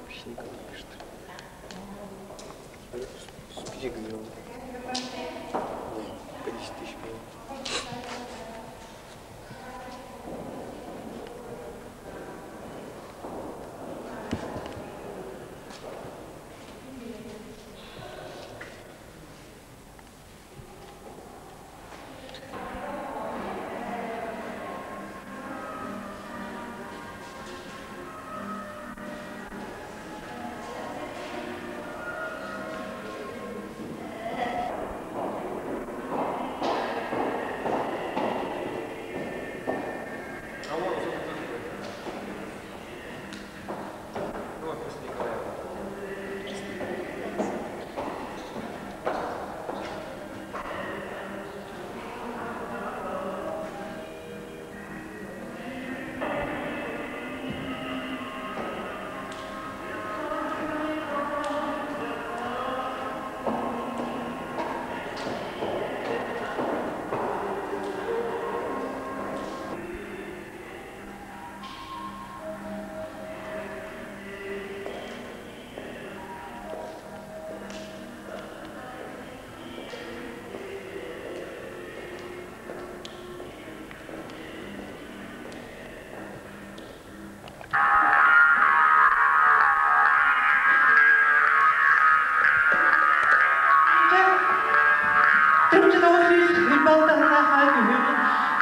Вообще никого не пишет. Список сделал. Не, по 10 тысяч было.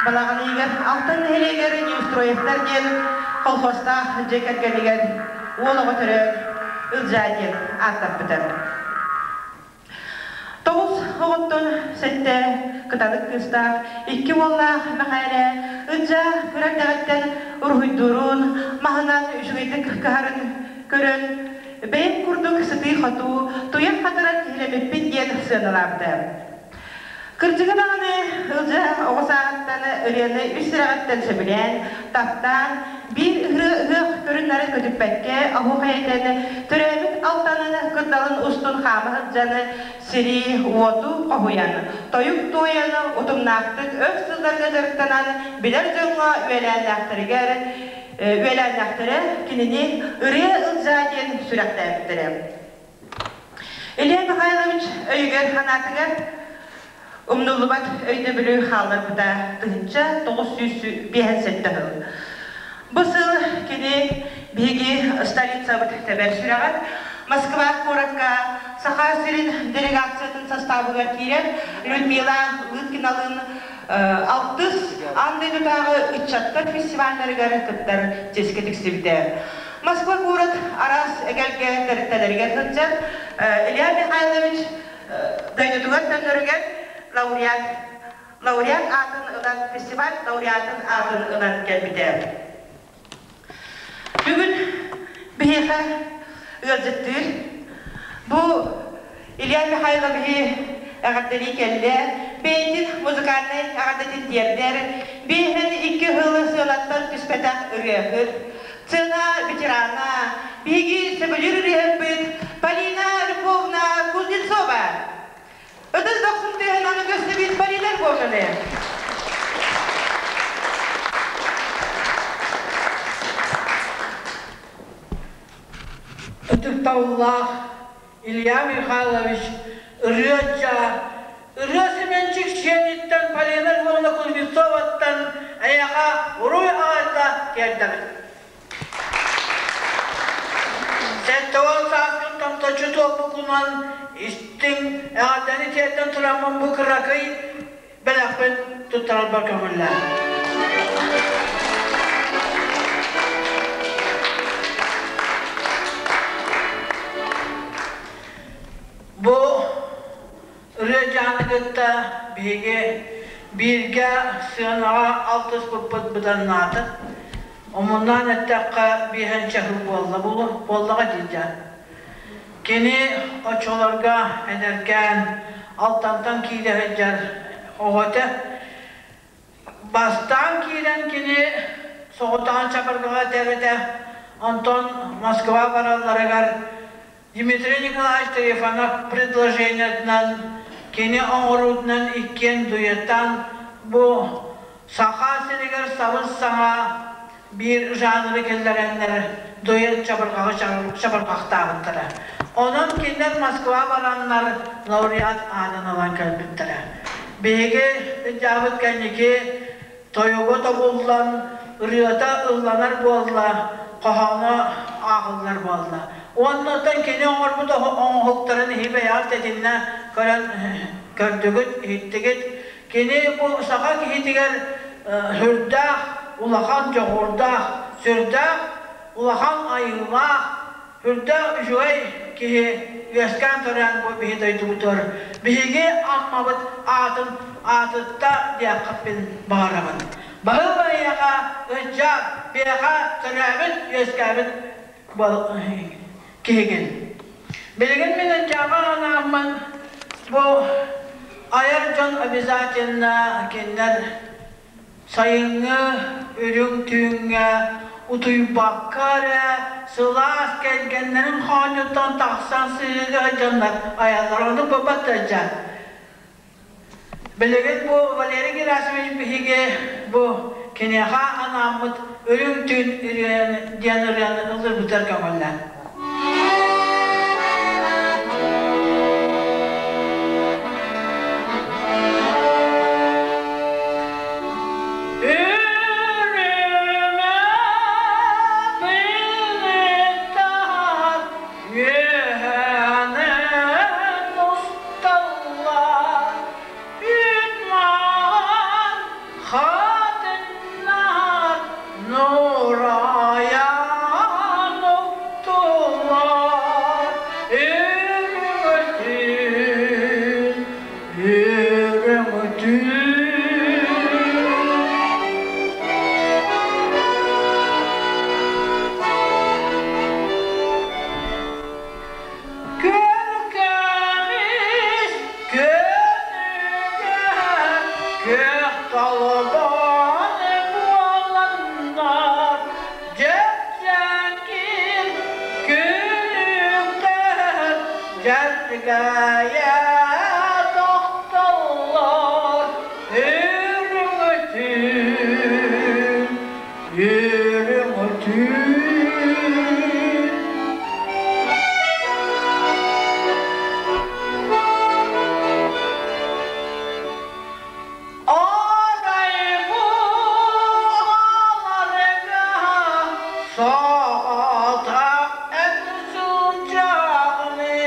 Балаҕаныйыгар Алтан нэһилиэгэр Неустроевтар диэн колхозтаах дьиэ кэргэнигэр уол оҕо төрөөн Ылдьаа диэн ааттаппыта. Тоҕус оҕоттон сэттэ кыталык кыыстаах, икки уоллаах Мэхээлэ Ылдьаа кыра эрдэҕиттэн уруһуйдуурун, маһынан үчүгэйдик кыһарын көрөн, бэйэм курдук сытыы-хотуу, туйах хатыран киһилэммиппин диэн сыаналаабыта. Кырдьыга даҕаны, Ылдьаа оҕо сааһыттан ырыаны үс сүрэҕиттэн сөбүлээн, таптаан, биир ыһыах көрүн-нарын көтүппэккэ оһуохай этэн, төрөөбүт Алтанын кырдалын устун хаама сылдьан, сири, уоту хоһуйан, тойук туойан, утумнаахтык өр сылларга дьарыктанан, билэр дьоҥҥо үөлээннээхтэригэр үөлээннээхтэрэ кинини Ырыа Ылдьаа диэн сүрэхтээбиттэрэ. Илья Михайлович өйүгэр-санаатыгар умнуллубат өйдөбүлү хаалларбыта 1957 сыл. Бу сыл кини биһиги столицабыт тэбэр сүрэҕэр Москва куоракка Саха сирин делегациятын састаабыгар киирэн Людмила Лыткиналыын алтыс аан дойдутааҕы ыччаттар фестивалларыгар кыттар чиэскэ тиксибитэ. Москва куорат араас эгэлгэ тэрилтэлэригэр сылдьан Илья Михайлович дойдутугар төннөрүгэр лауреат лауреат аатын ылан, фестиваль лауреатын аатын ылан кэлбитэ. Бүгүн биһиэхэ ыалдьыттыыр. Бу Илья Михайловиһы эҕэрдэлии кэллэ. Бэйэтин музыкальнай эҕэрдэтин тиэрдэр. Биэһин икки сыл сыанаттан түспэтэх ырыаһыт. Сцена ветерана, биһиги сөбүлүүр ырыаһыппыт Полина Львовна Кузнецова. Ытыс дохсун тыаһынан көрсүбүт Полина Львовнаны. Ытыктабыллаах Илья Михайлович ырыа ырыа Семенчик сиэниттэн Полина Львовна Кузнецоваттан эйэҕэ уруй аҕайда тиэрдэбит. 70 сааскыттан точчу туолбуккунан истиҥ эҕэрдэни тиэрдэн тураммын бу кыракый бэлэхпин туттарарбар көҥүллээх. Бу ырыа дьааны кытта биһиги бииргэ сыанаҕа алтыспыппыт быданнаата. Омуннаан эттэххэ, биэһэн чаһыы буолла буоллаҕа дии Кини оччолорго эдэркээн Алтантан киирэ сылдьар оҕо этэ. Бастаан киирэн кини соҕотоҕун чабырҕаҕа этэр этэ. Онтон Москва баралларыгар Дмитрий Николаевич Трифонов предложениетынан кини оҥоруутунан иккиэн дуэттаан бу Саха сиригэр сабыс-саҥа биир жанры киллэрэннэр дуэт чабырҕаҕы чабырҕахтаабыттара. Онон кинилэр Москва бараннар лауреат аатын ылан кэлбиттэрэ. Биһиги ыдьаабыт кэнники тойуга тобуллан, ырыата ылланар буолла, хоһооно ааҕыллар буолла. Уонна оттон кини оҥорбут оҥоһуктарын иһи бэйэҕит тэтиннэ көрөн көрдүгүт, иһиттигит. Кини бу саха киһитигэр сүрдээх улахан дьоҕурдаах, сүрдээх улахан айыылаах, сүрдээх үчүгэй киһи үөскээн төрөөн бу биһи дойдубутугар биһиги Аммабыт аатын аатытта диэххиппин баҕарабын. Баһыыба эйиэхэ ыччат, биэхэ төрөөбүт, үөскээбит киһигин. Билигин мин ыччаҕа анааммын бу айар дьон обязательно кинилэр сайыҥҥы үрүҥ түүҥҥэ утуйбакка эрэ сылаас кэргэннэрин хоонньуттан тахсан сыһыыга сылдьаннар айаллар оннук буолбат да дьэ. Билигин бу Валерий Герасимович биһиги бу киниэхэ анааммыт Үрүҥ түүн диэн ырыаны ыллырбытар көҥүллээн. Үрүмэ былыттар үөһэнэн усталлар, үт-маан хатыннар нурайан уктулар, үрүҥ үрүҥ түүн. Көркөмүс көнүгэр күөх толбон буоланнар, дьэпчэкир күлүктэр дьэргэйэ тохтоллор, үрүҥ түүн, үрүҥ түүн. Арай бу аларга соҕотох эн сылдьаҕыный?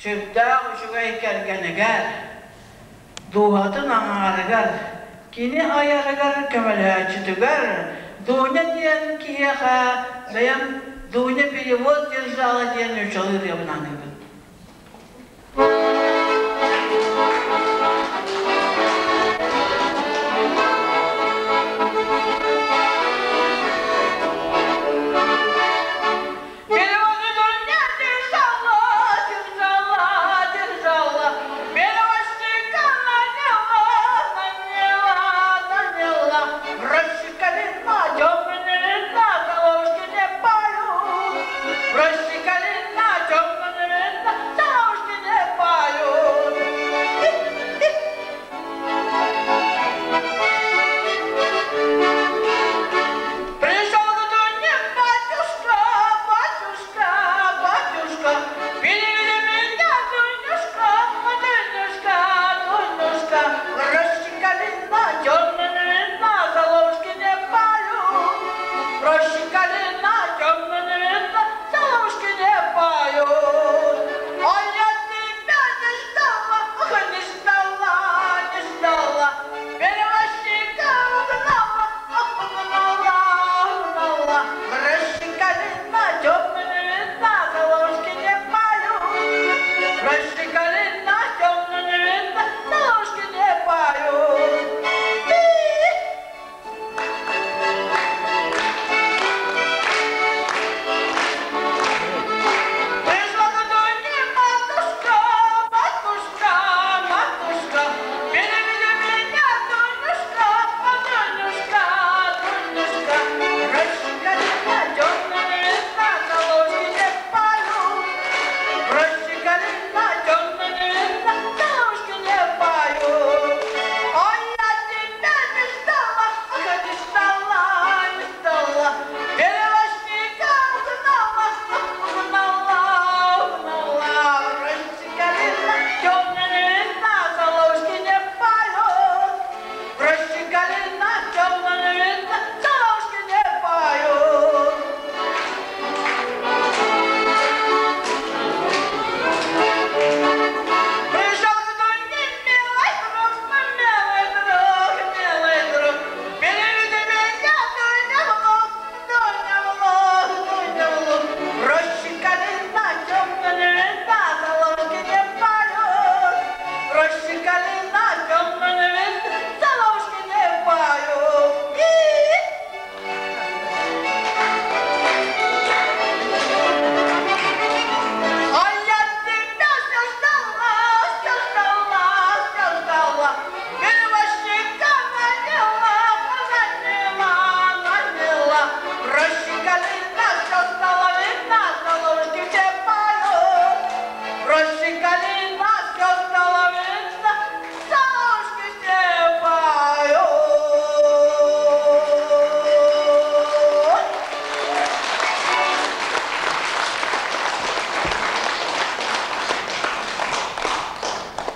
Сүрдээх үчүгэй кэргэнигэр, дууһатын аҥаарыгар, кини айарыгар көмөлөһөөччүтүгэр Дуня диэн киһиэхэ бэйэм Дуня перевод держала диэн нууччалыы ырыабын аныыбын. Переводы Дуня держала, держала, держала, перевозчика наняла, наняла, наняла. Рассекали на темная видна, соловушки не поют. Рассекали на темная видна, соловушки не поют. Пришел к Дуне батюшка, батюшка, батюшка, переведи меня, Дунюшка, Дунюшка, Дунюшка, Рощика вина, темная вина, соловушки не поют. Рощика вина, темная вина, соловушки не поют. А я тебя не ждала, ох, не ждала, не ждала, перевозчика угнала, ох, угнала, угнала. Рощика вина, темная вина, соловушки не поют. Рощика вина, темная вина, соловушки не поют. Пришла к Дуне матушка, матушка, матушка, переведи меня, Дунюшка, Дунюшка, Дунюшка. Рощика вина, темная вина, соловушки не поют. Рощика вина, темная вина, соловушки не поют. Ой, я тебя не ждала, ох, не ждала, не ждала, перевозчика угнала, угнала, угнала. Рощика вина, темная вина, соловушки не поют. Рощика вина, темная вина, соловушки не поют. Пришел к Дуне милый друг, милый друг, милый друг. Переведи меня, Дуня, в луг, Дуня, в луг, Дуня, в луг. Рощика вина, темная вина, соловушки не поют. Рощика вина, темная вина, соловушки не поют. А я тебя все ждала, все ждала, все ждала. Перевозчика наняла, наняла, наняла. Рощика вина, все стало видно, соловушки все поют. Рощика вина, все стало видно, соловушки все поют.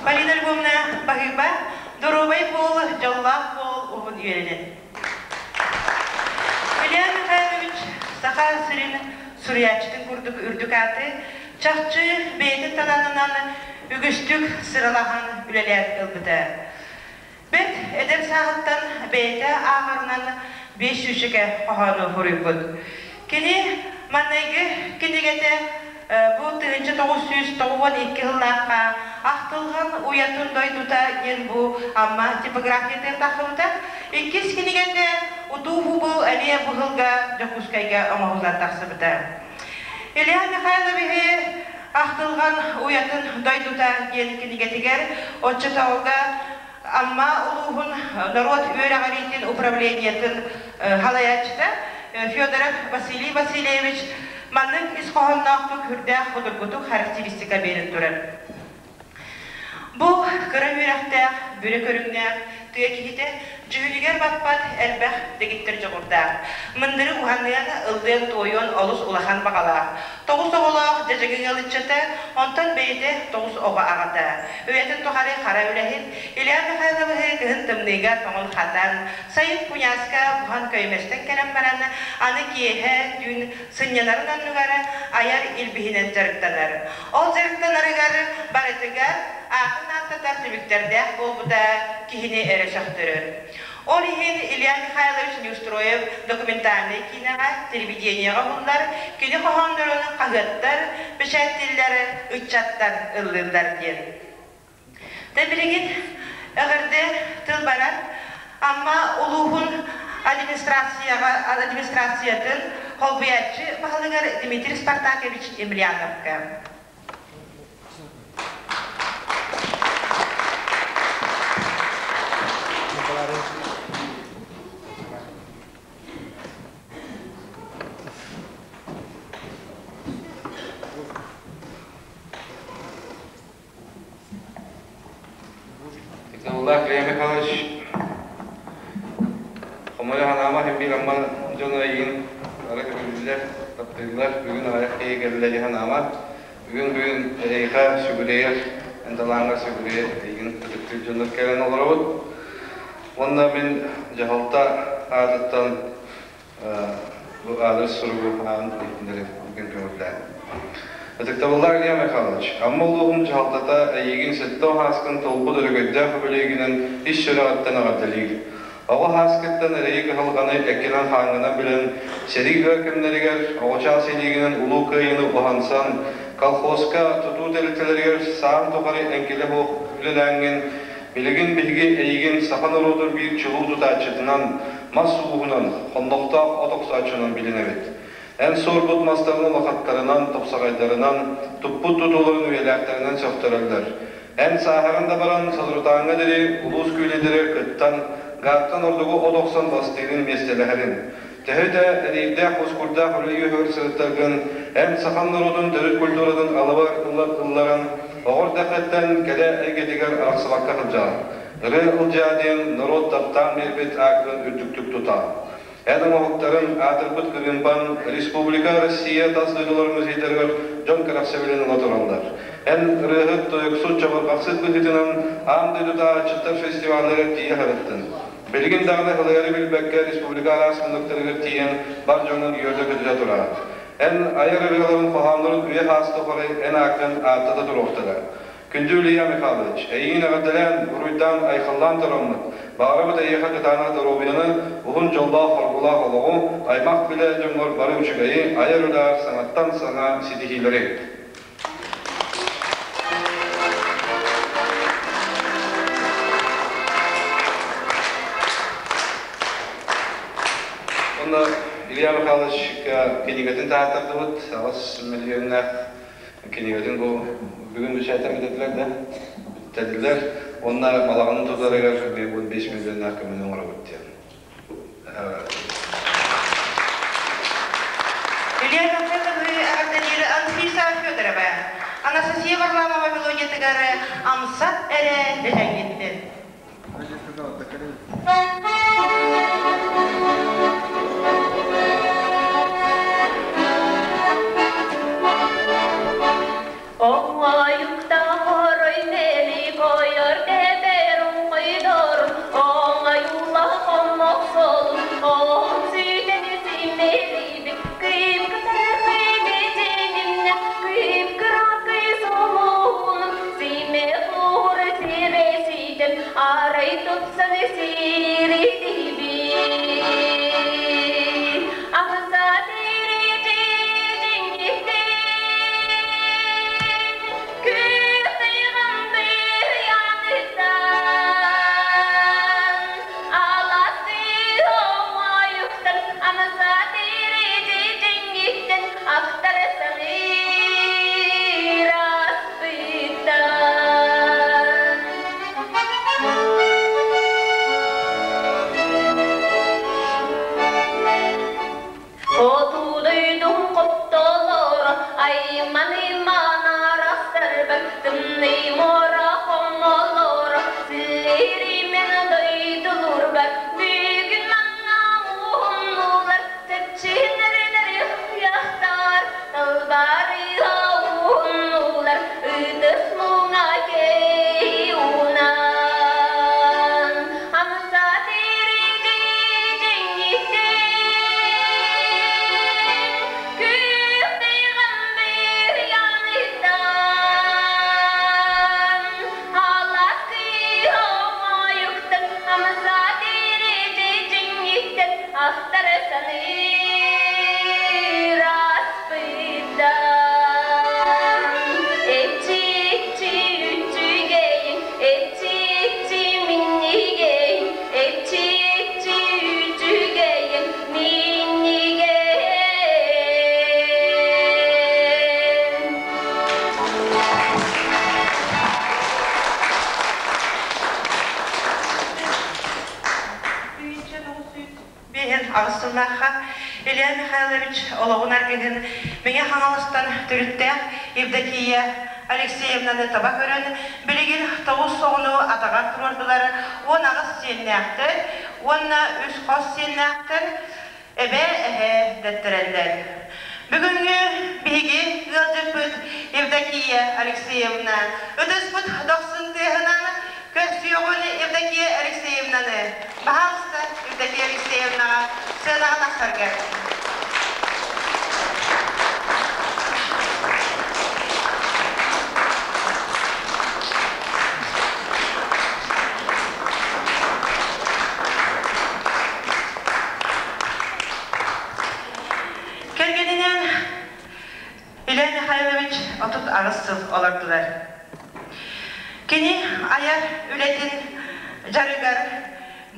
Полина Львовна баһыыба, доруобай буол, дьоллоох буол уһун үөрэнэн. Илья Михайлович Саха сирин суруйааччытын курдук үрдүк ааты чахчы бэйэтин талаанынан үгүстүк сыралаһан үлэлээн ылбыта. Бэрт эдэр сааһыттан бэйэтэ ааҕарынан биэс сүүсчэкэ хоһоону суруйбут. Кини маҥнайгы кинигэтэ бу 1992 сыллаахха Ахтылҕан уйатын дойдута диэн бу Амма типографиятыгар тахсыбыта. Иккис кинигэтэ Утуу-хубу эмиэ бу сылга Дьокуускайга оҥоһуллан тахсыбыта. Илья Михайловиһы Ахтылҕан уйатын дойдута диэн кинигэтигэр оччотооҕуга Амма улууһун норуот үөрэҕириитин управлениетын салайааччыта Федоров Василий Васильевич маннык ис хоһоонноохтук үрдээх судургутук характеристика биэрэн турар. Бу кыра үөрэхтээх, бүрэ көрүҥнээх тыа киһитэ дьүһүнүгэр баппат элбэх дэгиттэр дьоҕурдаах. Мындыры уһаныан, ыллыан-туойуон олус улахан баҕалаах. Тоҕус оҕолоох дьэдьэҥи ыал ыччата, онтон бэйэтэ тоҕус оҕо аҕата. Үйэтин тухары хара үлэһит Илья Михайловиһы кыһын тымныыга тоҥон-хатан, сайын куйааска буһан көймөстөн кэлэн баран, аны киэһэ түүн сынньанарын оннугар айар илбиһинэн дьарыктанар. Ол дьарыктанарыгар барытыгар аатын ааттатар түмүктэрдээх буолбута киһини эрэ сөхтөрөр. Ол иһин Илья Михайлович Неустроев документальнай киинэҕэ, телевидениеҕэ уһуллар, кини хоһооннорун хаһыаттар, бэчээттииллэр, ыччаттар ыллыыллар диэн. Дэ билигин эҕэрдэ тыл барар Амма улууһун администрацияҕа администрациятын холбуйааччы баһылыгар Дмитрий Спартакович Емельяновка. Ыксаллаах Илья Михайлович, хомойо санаама иһин биир Амма дьоно эйигин бары көҥүллүүллэр, таптыыллар, бүгүн аҕыйах киһи кэллэ дии санаама. Бүгүн бүгүн эйиэхэ сүгүрүйэр, эн талааҥҥар сүгүрүйэр эйигин ытыктыыр дьоннор кэлэн олоробут. Уонна мин дьаһалта аатыттан Бу аадырыс суругу ааҕан иһитиннэри бүгүн көҥүллээн. Ытыктабыллаах Илья Михайлович, Амма улууһун дьаһалтата эйигин сэттэ хааскын толбут өрөгөйдөөх үбүлүөйгүнэн ис сүрэҕиттэн эҕэрдэлиир. Оҕо хааскыттан эрэйи-кыһалҕаны эккинэн-хааҥҥынан билэн, сэрии ыар кэмнэригэр оҕочаас илиигинэн Улуу Кыайыыны уһансан, колхозка, тутуу тэрилтэлэригэр саам тухары эҥкилэ суох үлэлээҥҥин, Билигин биһиги эйигин саха норуотун биир чулуу тутааччытынан, мас ууһунан, хоннохтоох от охсооччунан билинэбит. Эн суорбут мастарын улахаттарынан, тупсаҕайдарынан, туппут тутууларын үйэлээхтэринэн сөхтөрөллөр. Эн сааһыран да баран, соторутааҥҥа диэри улуус күүлэйдэригэр кыттан, гааттан ордугу от охсон бастыырын миэстэлэһэрин. Төһө да эриирдээх мускурдаах үлэ үөһүгэр сырыттаргын, эн сахан норуотун төрүт культуратын алыбар ылларан, оҕор дэххэттэн кэрэ эйгэтигэр арахсыбакка сылдьаҕын. Ырыа Ылдьаа диэн норуот таптаан биэрбит ааккын үрдүктүк тутаҕын. Эн оҥоһуктарын аатырбыт кырыымпан республика, Россия тас дойдулар музейдарыгар дьон кэрэхсэбилин ыла тураллар. Эн ырыаһыт, тойуксут, чабырҕахсыт быһыытынан аан дойдутааҕы фестивалларыгар тиийэ сырыттын. Билигин даҕаны ылыгары билбэккэ республика араас муннуктарыгар тиийэн бар дьоҥҥун үөрдэ-көтүтэ турар. Эн айар ырыаларын хоһооннорун үйэ хаас тухары эн ааккын ааттата туруохтара. Күндү Илья Михайлович, эйигин эҕэрдэлээн, уруйдаан, айхаллаан тураммыт, баҕарабыт эйиэхэ кытаанах доруобуйаны, уһун дьоллоох, хоргулаах олоҕу, аймах билэ дьоҥҥор бары үчүгэйи, айар үлэҕэр саҥаттан саҥа ситиһиилэри. Онно Илья Михайлович кинигэтин таһааттардыбыт, аҕыс миллионнаах кинигэтин бу бүгүн бэчээттэн бүтэрдилэр да бүтэрдилэр. Уонна балаҕанын тутарыгар 5 миллионнаах көмөнү оҥоробут диэн. Илья Михайловы эҕэрдэлиир Анфиса Федорова, Анастасия Варламова мелодиятыгар «Амсат эрэ дэһэҥҥиттэн». Оҥоойуктаах орой мэли койор тэбэр оҥхойдорун, оҥоюллах хоммох солун, оһун сүүтэни симмэлиибит, кыым кытархай дьинимнэ, кыым кыракый солуһунун, симе хур сиреситен, арай тупсан сиридибит. Амса Отуудойдум хоптолоро, айман-иманарахсарбак, тымный мора хомолоро, силиримен дойдулурбак, бүгүн манна муһумнулар, чэпчинерлери хуяхтар, талбар сыллаахха Илья Михайлович олоҕун аргыһын Мэҥэ Хаҥаластан төрүттээх Евдокия Алексеевнаны таба көрөн, билигин тоҕус оҕону атаҕар туруордулар, 18 сиэннээхтэр уонна үс хос сиэннээхтэр, эбээ, эһээ дэттэрэллэр. Бүгүҥҥү биһиги ыалдьыппыт Евдокия Алексеевна ытыспыт дохсун тыаһынан көрсүөҕүн Евдокия Алексеевнаны. Баһаалыста, Евдокия Алексеевнаҕа сыанаҕа тахсарга. Кэргэнинэн Илья Михайлович 38 сыл олордулар. Кини айар үлэтин дьарыгар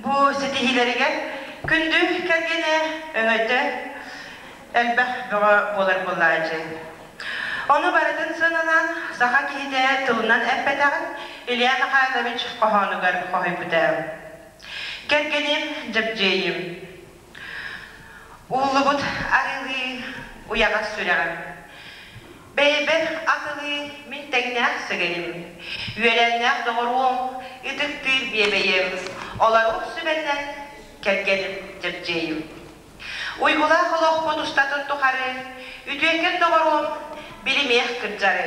бу ситиһиилэригэр күндү кэргэнэ өҥөтө элбэх бөҕө буолар буоллааччы. Ону барытын сыаналаан саха киһитэ тылынан эппэтэҕин Илья Михайлович хоһоонугар хоһуйбута. Кэргэним Дьэбдьиэйим. Ууллубут арыылыы уйаҕас сүрэҕим. Бэйэбэр атылыы мин тэҥнээх сэгэрим. Үөлээннээх доҕоруом, ытыктыыр биэбэйим. Олоруох сүбэннэн кэргэним Дьэбдьиэйим. Уйгулаах олохпут устатын тухары үтүөкэн доҕоруом билимиэх кырдьары.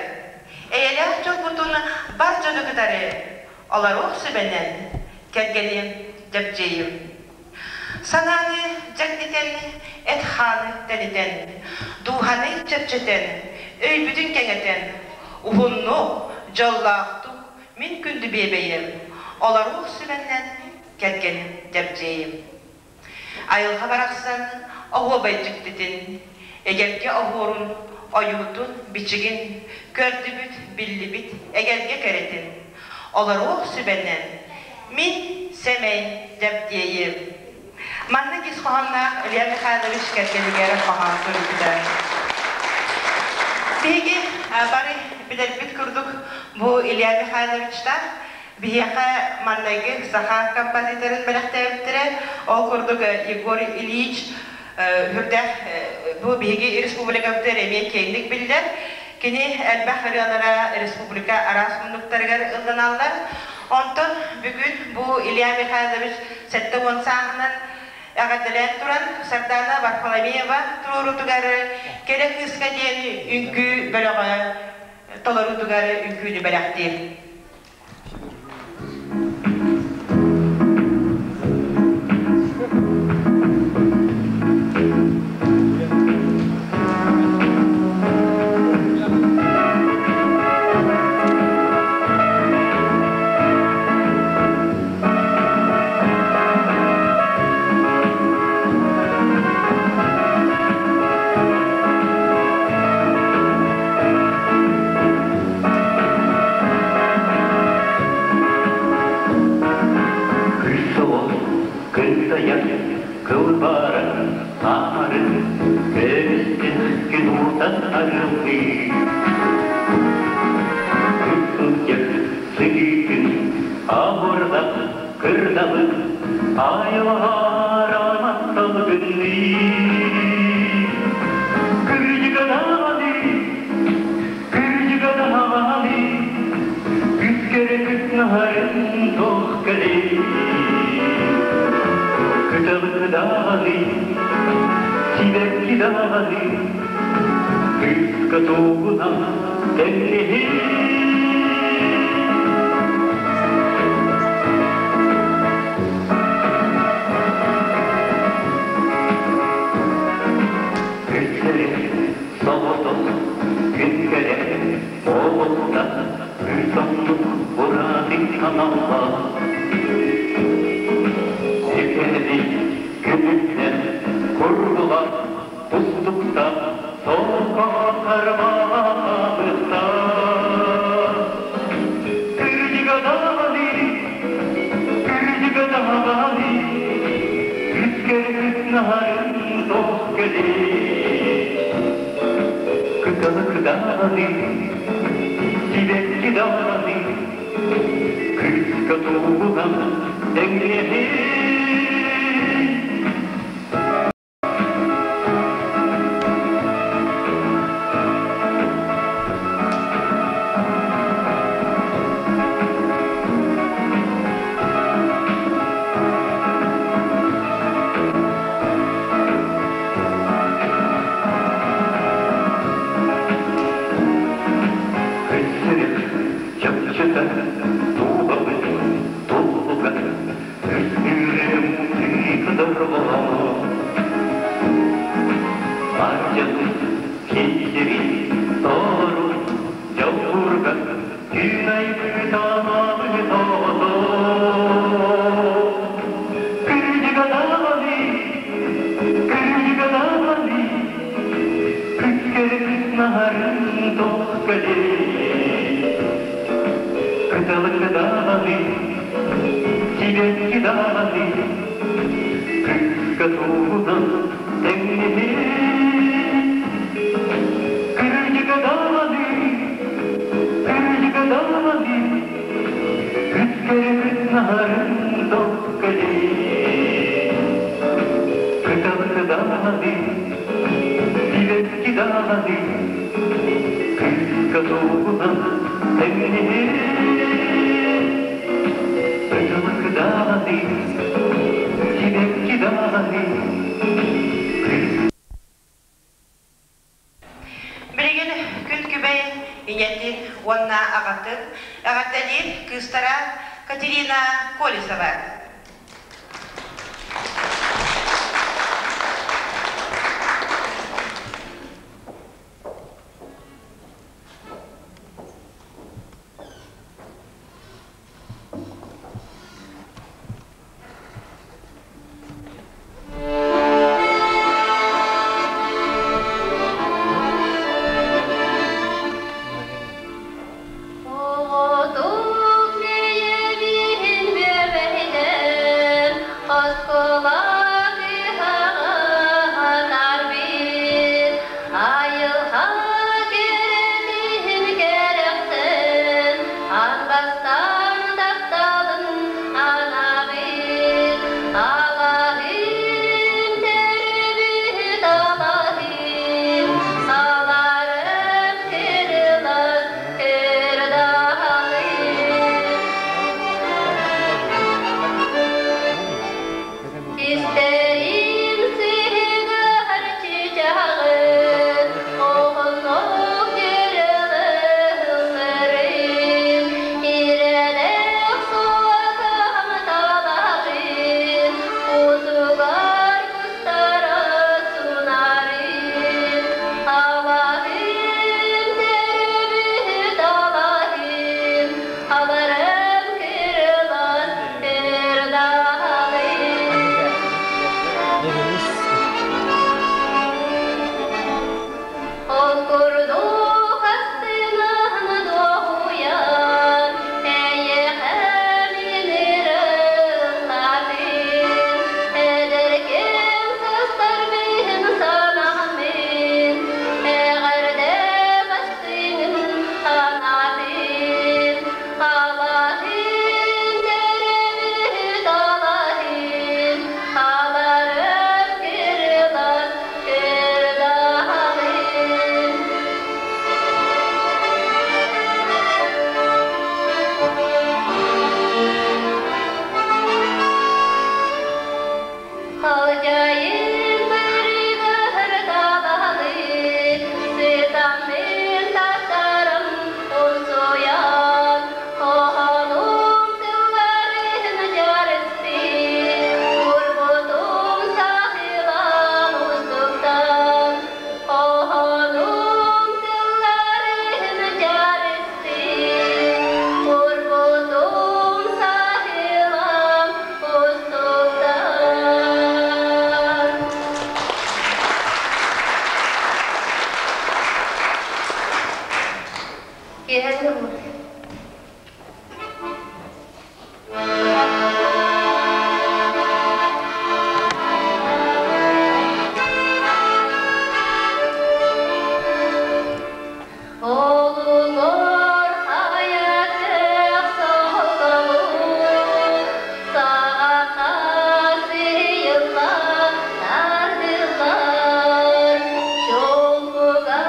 Эйэлээх дьолбутун бар дьону кытары олоруох сүбэнэн кэргэним Дьэбдьиэйим. Санааны дьэҥдитэн, эт-хааны тэнитэн, дууһаны чэпчэтэн, өйбүтүн кэҥэтэн, уһуннук, дьоллоохтук мин күндү биэбэйим, олоруох сүбэннэн кэргэним Дьэбдьиэйим. Айылҕа барахсан оһуобай дьиктитин, эгэлгэ оһуорун, ойуутун, бичигин көрдүбүт, биллибит эгэлгэ кэрэтин, олоруох сүбэнэн мин сэмэй Дьэбдиэйим. Маннык ис хоһоонноох Илья Михайлович кэргэнигэр хоһоон суруйбута. Биһиги бары билэрбит курдук бу Илья Михайловичтаах биһиэхэ маннайгы саха композиторын бэлэхтээбиттэрэ. Ол курдук Егор Ильич үрдээх бу биһиги республикабытыгар эмиэ киэҥник биллэр. Кини элбэх ырыалара республика араас муннуктарыгар ылланаллар. Онтон бүгүн бу Илья Михайлович 70 сааһынан эҕэрдэлээн туран Сардаана Варфоломеева туруорутугар Кэрэ кыыска диэн үҥкүү бөлөҕө толоруутугар үҥкүүнү бэлэхтиир. Күс-суол, күн-тайах, кылбаара, аары, көмүстэн күн уутан арыллыы. Күн-сылдьар сыһыытын, абырҕат кырдалын, айылҕаара матталгынныы. Кырдьыгынааны, кырдьыгынааны, күскэрэ күтнаһарын туох кэлэй. Кыталыгыдааны, сибэкки даҕаны, кыыска тугунан тэҥнэһии. Күтсэрэ соҕотох күн кэлэр олохтон үс оннук ураты аналлаах. Ситэри күнүнэн курдулар тустуктан солко кармаабыттар. Кырдьыгадаҕаны, кырдьыгадаҕаны, күскэрбит наһарын тох кэлин. Кыталык даҕаны, сибэкки даҕаны, кыыска тугунан тэҥнэһин. Чапчыта туһабыт туллуга Үстүүрүм тыытыдырҕа Ардьаны киһири тору дьоллурга Күн айбытамабы тоҕото Кырдьыгадаҕаны, кырдьыгадаҕаны Күскэрбит наһарын тохкале Кыталыкдаҕаны, сибэкки даҕаны Кыыска туһунан тэҥнэһэ Кырдьыга даҕаны, кырдьыга даҕаны Күскэрбит наһарын тохкале Кыталык даҕаны, сибэкки даҕаны Кыыска туһунан тэҥнэһэ Кыталык даҕаны, сибэкки даҕаны Билигин күн күбэй ийэтин уонна аҕатын эҕэрдэлиир кыыстара Катерина Колесова. Оҕотук бэйэбиһин бүөбэйдэн, оскуола кыһаҕаһанарбыт, айылҕа кэрэтин кэрэхсээн, аан бастаан тапталын анаабыт, алаһын төрүбүт алаһын, аларым кырылас кырдаалын. Истэрим сыһыгар чычааҕын, оһоннох дьырылыһылларын, ирэлэх суотам талаҕын, утугар кустара сунарын, алаһын төрөбүт алаһын, аларым кырылас ырдаалын. Ол курдук астынан дуоһуйан, эйиэхэ мин ырыллаатым, эдэркэм сыстар мин санааммын, эҕэрдэ бастыҥын анаатым, алаһын төрөбүт алаһын, аларым кырылас кырдаалын. Халдьайын барыгар табалы, сытаммын тастарым умсуйан, хоһоонум тылларын дьарыспыт, курбутум саһылан устуктан, хоһоонум тылларын дьарыспыт, курбутум саһылан устуктан. Киэһэ Олугар хайатык соһукалуу, саҕаха сыйылла тардыллар, чуҥкуга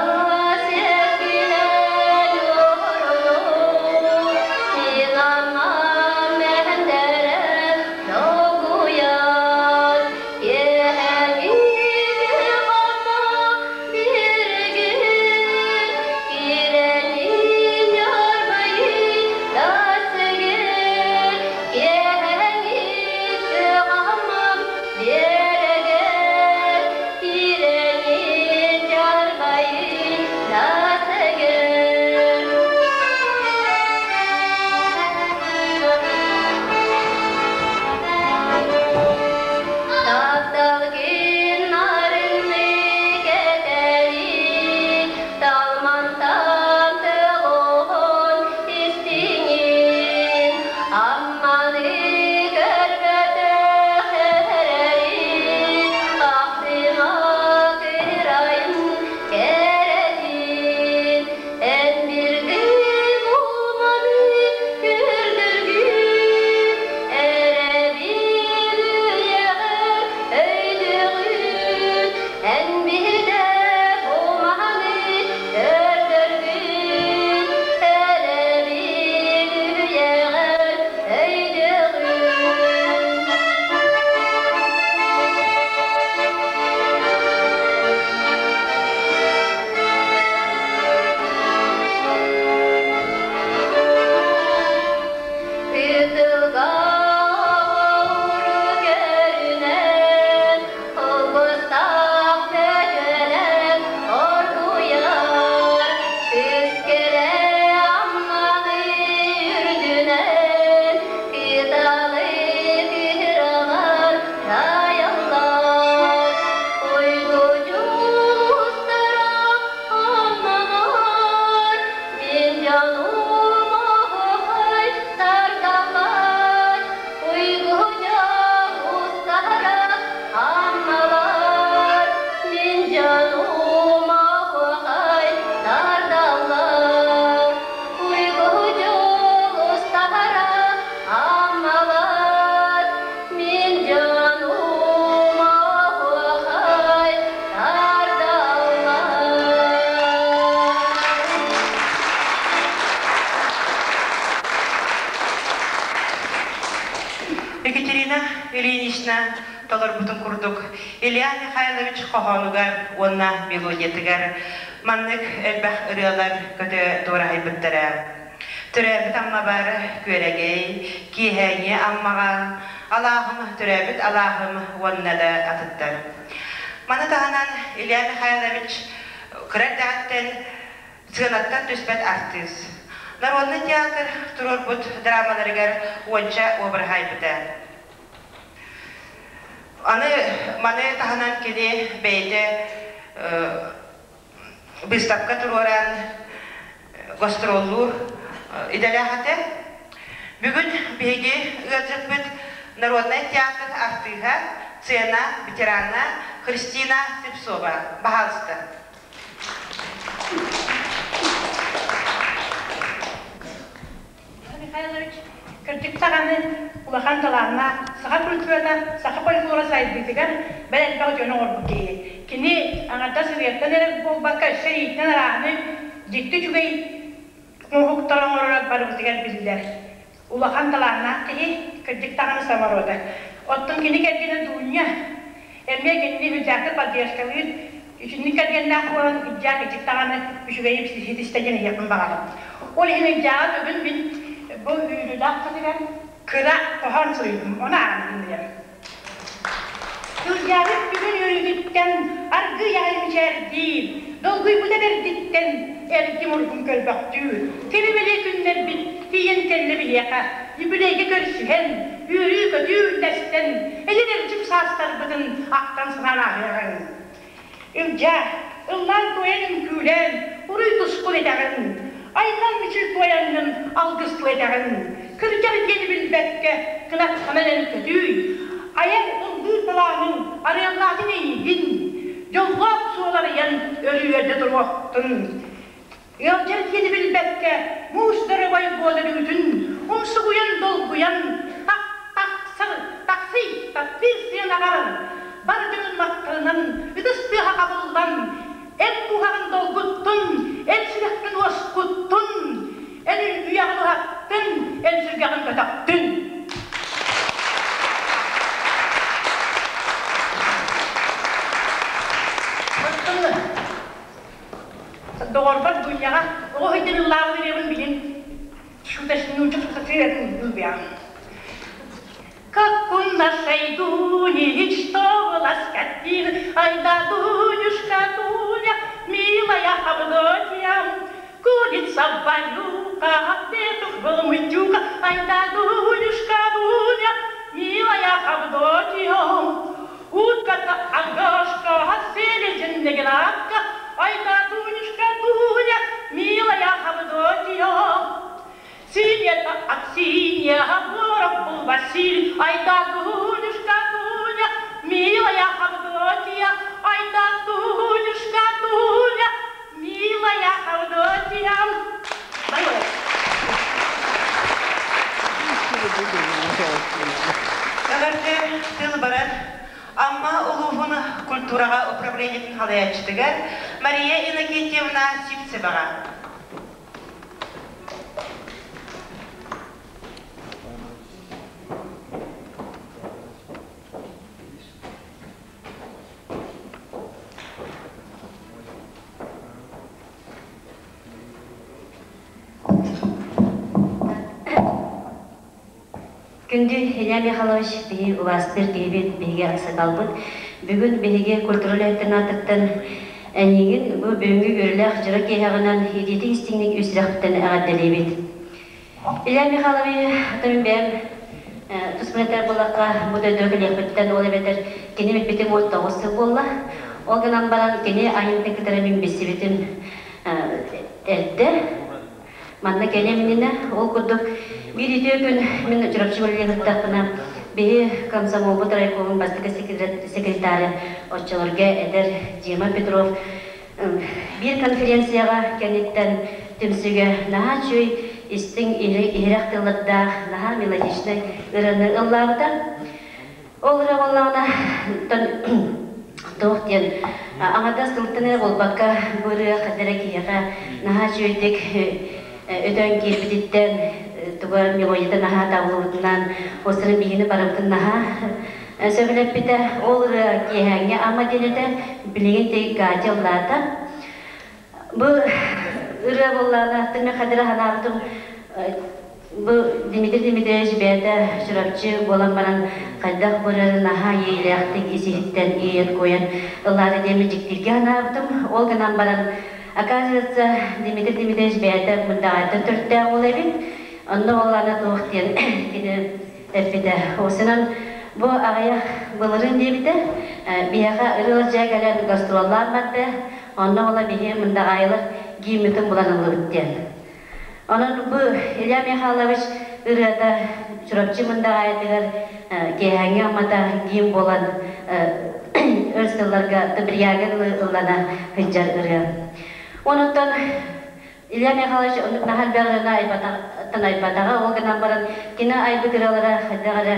сиэккилэн уһурунуу, Ильинична толорбутун курдук Илья Михайлович хоһоонугар уонна мелодиятыгар маннык элбэх ырыалар көтө дуораһыйбыттара. Төрөөбүт Аммабар Күөрэгэй, Киэһээҥи Аммаҕа, Алааһым төрөөбүт алааһым уонна да атыттар. Маны таһынан Илья Михайлович кыра эрдэҕиттэн сыанаттан түспэт артыыс. Народнай театр туруорбут драмаларыгар уонча обраһы айбыта. Аны маны таһынан кини бэйэтэ выставка туруоран гастроллуур идэлээх этэ. Бүгүн биһиги ыалдьыппыт народнай театр артыыһа, сцена ветерана Христина Слепцова. Баһаалыста. Михайлович, кырдьык даҕаны улахан талааннаах, саха культурата, саха фольклора сайдыытыгар бэл элбэх дьону оҥорбут киһи. Кини аҥардас ырыаттан эрэ буолбакка, өссө илиитинэн арааһыны дьикти үчүгэй оҥоһуктары оҥороро барыбытыгар биллэр. Улахан талааннаах киһи, кырдьык даҕаны саморода. Оттон кини кэргэнэ Дуня эмиэ кинини үрдээхтик поддержкалыыр, итинник кэргэннээх буолан Ылдьаа кырдьык даҕаны үчүгэйи ситистэ диэн ыйыахпын баҕарабын. Ол иһин Ылдьааҕа бүгүн мин бу үөрүүлээх күнүгэр кыра хоһоон суруйдум, ону ааҕан иһиллэрим. Ылдьаабыт бүгүн үөрүүтүттэн аргыый аҕай мичээрдиир, долгуйбута бэрдиттэн эргим-ургум көрбөхтүүр. Кини-били күннэрбит тиийэн кэллэ биһиэхэ, юбилейга көрсүһэн, үөрүү-көтүү үллэстэн, эдэр эрчим саастарбытын ахтан-санаан ааһыаҕыҥ. Ылдьаа, ыллаан-туойан үҥкүүлээн, уруй-тускул этэҕин, айхал-мичил туойаҥҥын алгыстыы этэҕин, кырдьар диэни билбэккэ кынаттанан эн көтүүй, айар ыллыыр талааныҥ арыаллаатын эйигин, дьоллоох суол арыйан өрүөрдэ туруохтун. Ыалдьар диэни билбэккэ, муус дырыбай буолар үүтүн умсугуйан долгуйан, тах-тахсар, таксый, таптыыр сыанаҕар бар дьонун махталынан ытыс тыаһа хабыллан, эн куһаҕын долгуттун, эн сүрэххин уоскуттун, эн үйэҕин уһаттын, эн сүргэҕин көтөхтүн. Доҕорбор Дуняҕа оҕо сылдьан ыллаабыт ырыабын билин шуточнуча шутациратын ылбыам. Как у нашей Дуни что была скотина, Ай да Дунюшка, Дуня, милая Авдотья, Курица Валюка, петух был мытюка, Ай да Дунюшка, Дуня, милая Авдотья. Утка-то Агашка, селезень Геннадка, Ай да Дунюшка, Дуня, милая Авдотья. Синяя-то Аксинья, воров был Василий, Ай да Дунюшка, Дуня, милая Авдотья, Ай да Дунюшка, Дуня, милая Авдотья. Эҕэрдэ тыл барар Амма улууһун культураҕа управлениетын салайааччытыгар Мария Иннокентьевна Сивцеваҕа. Күндү Илья Михайлович, биһи убаастыыр киһибит, биһиги аксакалбыт. Бүгүн биһиги культура үлэһиттэрин аатыттан эйигин бу бүгүҥҥү үөрүүлээх дьоро киэһэҕинэн итиитик истиҥник үс сүрэхпиттэн эҕэрдэлиибит. Илья Михайлович, атын бэйэм тус этэр буоллахха, бу дойдуга кэлиэхпиттэн ол эбэтэр кини билбитим 19 сыл буолла. Ол гынан баран кини айымньытын кытары мин билсибитим эрдэ. Манна кэлиэм иннинэ, ол курдук биир үтүө күн мин Чурапчы үлэлии сыттахпына, биһи комсомолбут райкомун бастакы секретаря оччолорго эдэр Дима Петров биир конференцияҕа кэнниттэн түмсүүгэ наһаа үчүгэй истиҥ иһирэх тыллардаах наһаа мелодичнай ырыаны ыллаабыта. Ол ырыа буоллаҕына туох диэн аҥардас тылтан эрэ буолбакка бу ырыа ханна эрэ киһиэхэ наһаа үчүгэйдик өтөн киирбититтэн туга мелодията наһаа табыллыбытынан осыры биһини барыбытын наһаа сөбүлэппитэ. Ол ырыа киэһээҥҥи ама диэн этэ, билигин ти Катя ыллаата. Бу ырыа буоллаҕына, тымы хадыра санаабытым бу Дмитрий Дмитриевич бэйэтэ Чурапчы буолан баран хайдах бу ырыаны наһаа иэйиилээхтик ис-иһиттэн иэйэн-куойан ыллаата диэммин дьиктиргэ санаабытым. Ол гынан баран, оказывается, Дмитрий Дмитриевич бэйэтэ Мындаҕайтан төрүттээх уол эбит. Онно буоллаҕына туох диэн кини эппитэ. Осынан бу аҕыйах былырыын диэбитэ, биһиэхэ ырыа дьэ кэлэн гастроллаан барда, онно була биһи Мындаҕаайылар гиммитин булан ыллыбыт диэн. Онон бу Илья Михайлович ырыата Чурапчы Мындаҕаайытыгар киэһээҥҥи аммата гимн буолан өр сылларга Добряга ыллана сылдьар ырыа. Онуттан Илья Михайлович оннук наһаа элбэх ырыаны айбатаҕыттан айбатаҕа, ол гынан баран кини айбыт ырыалара хайдах эрэ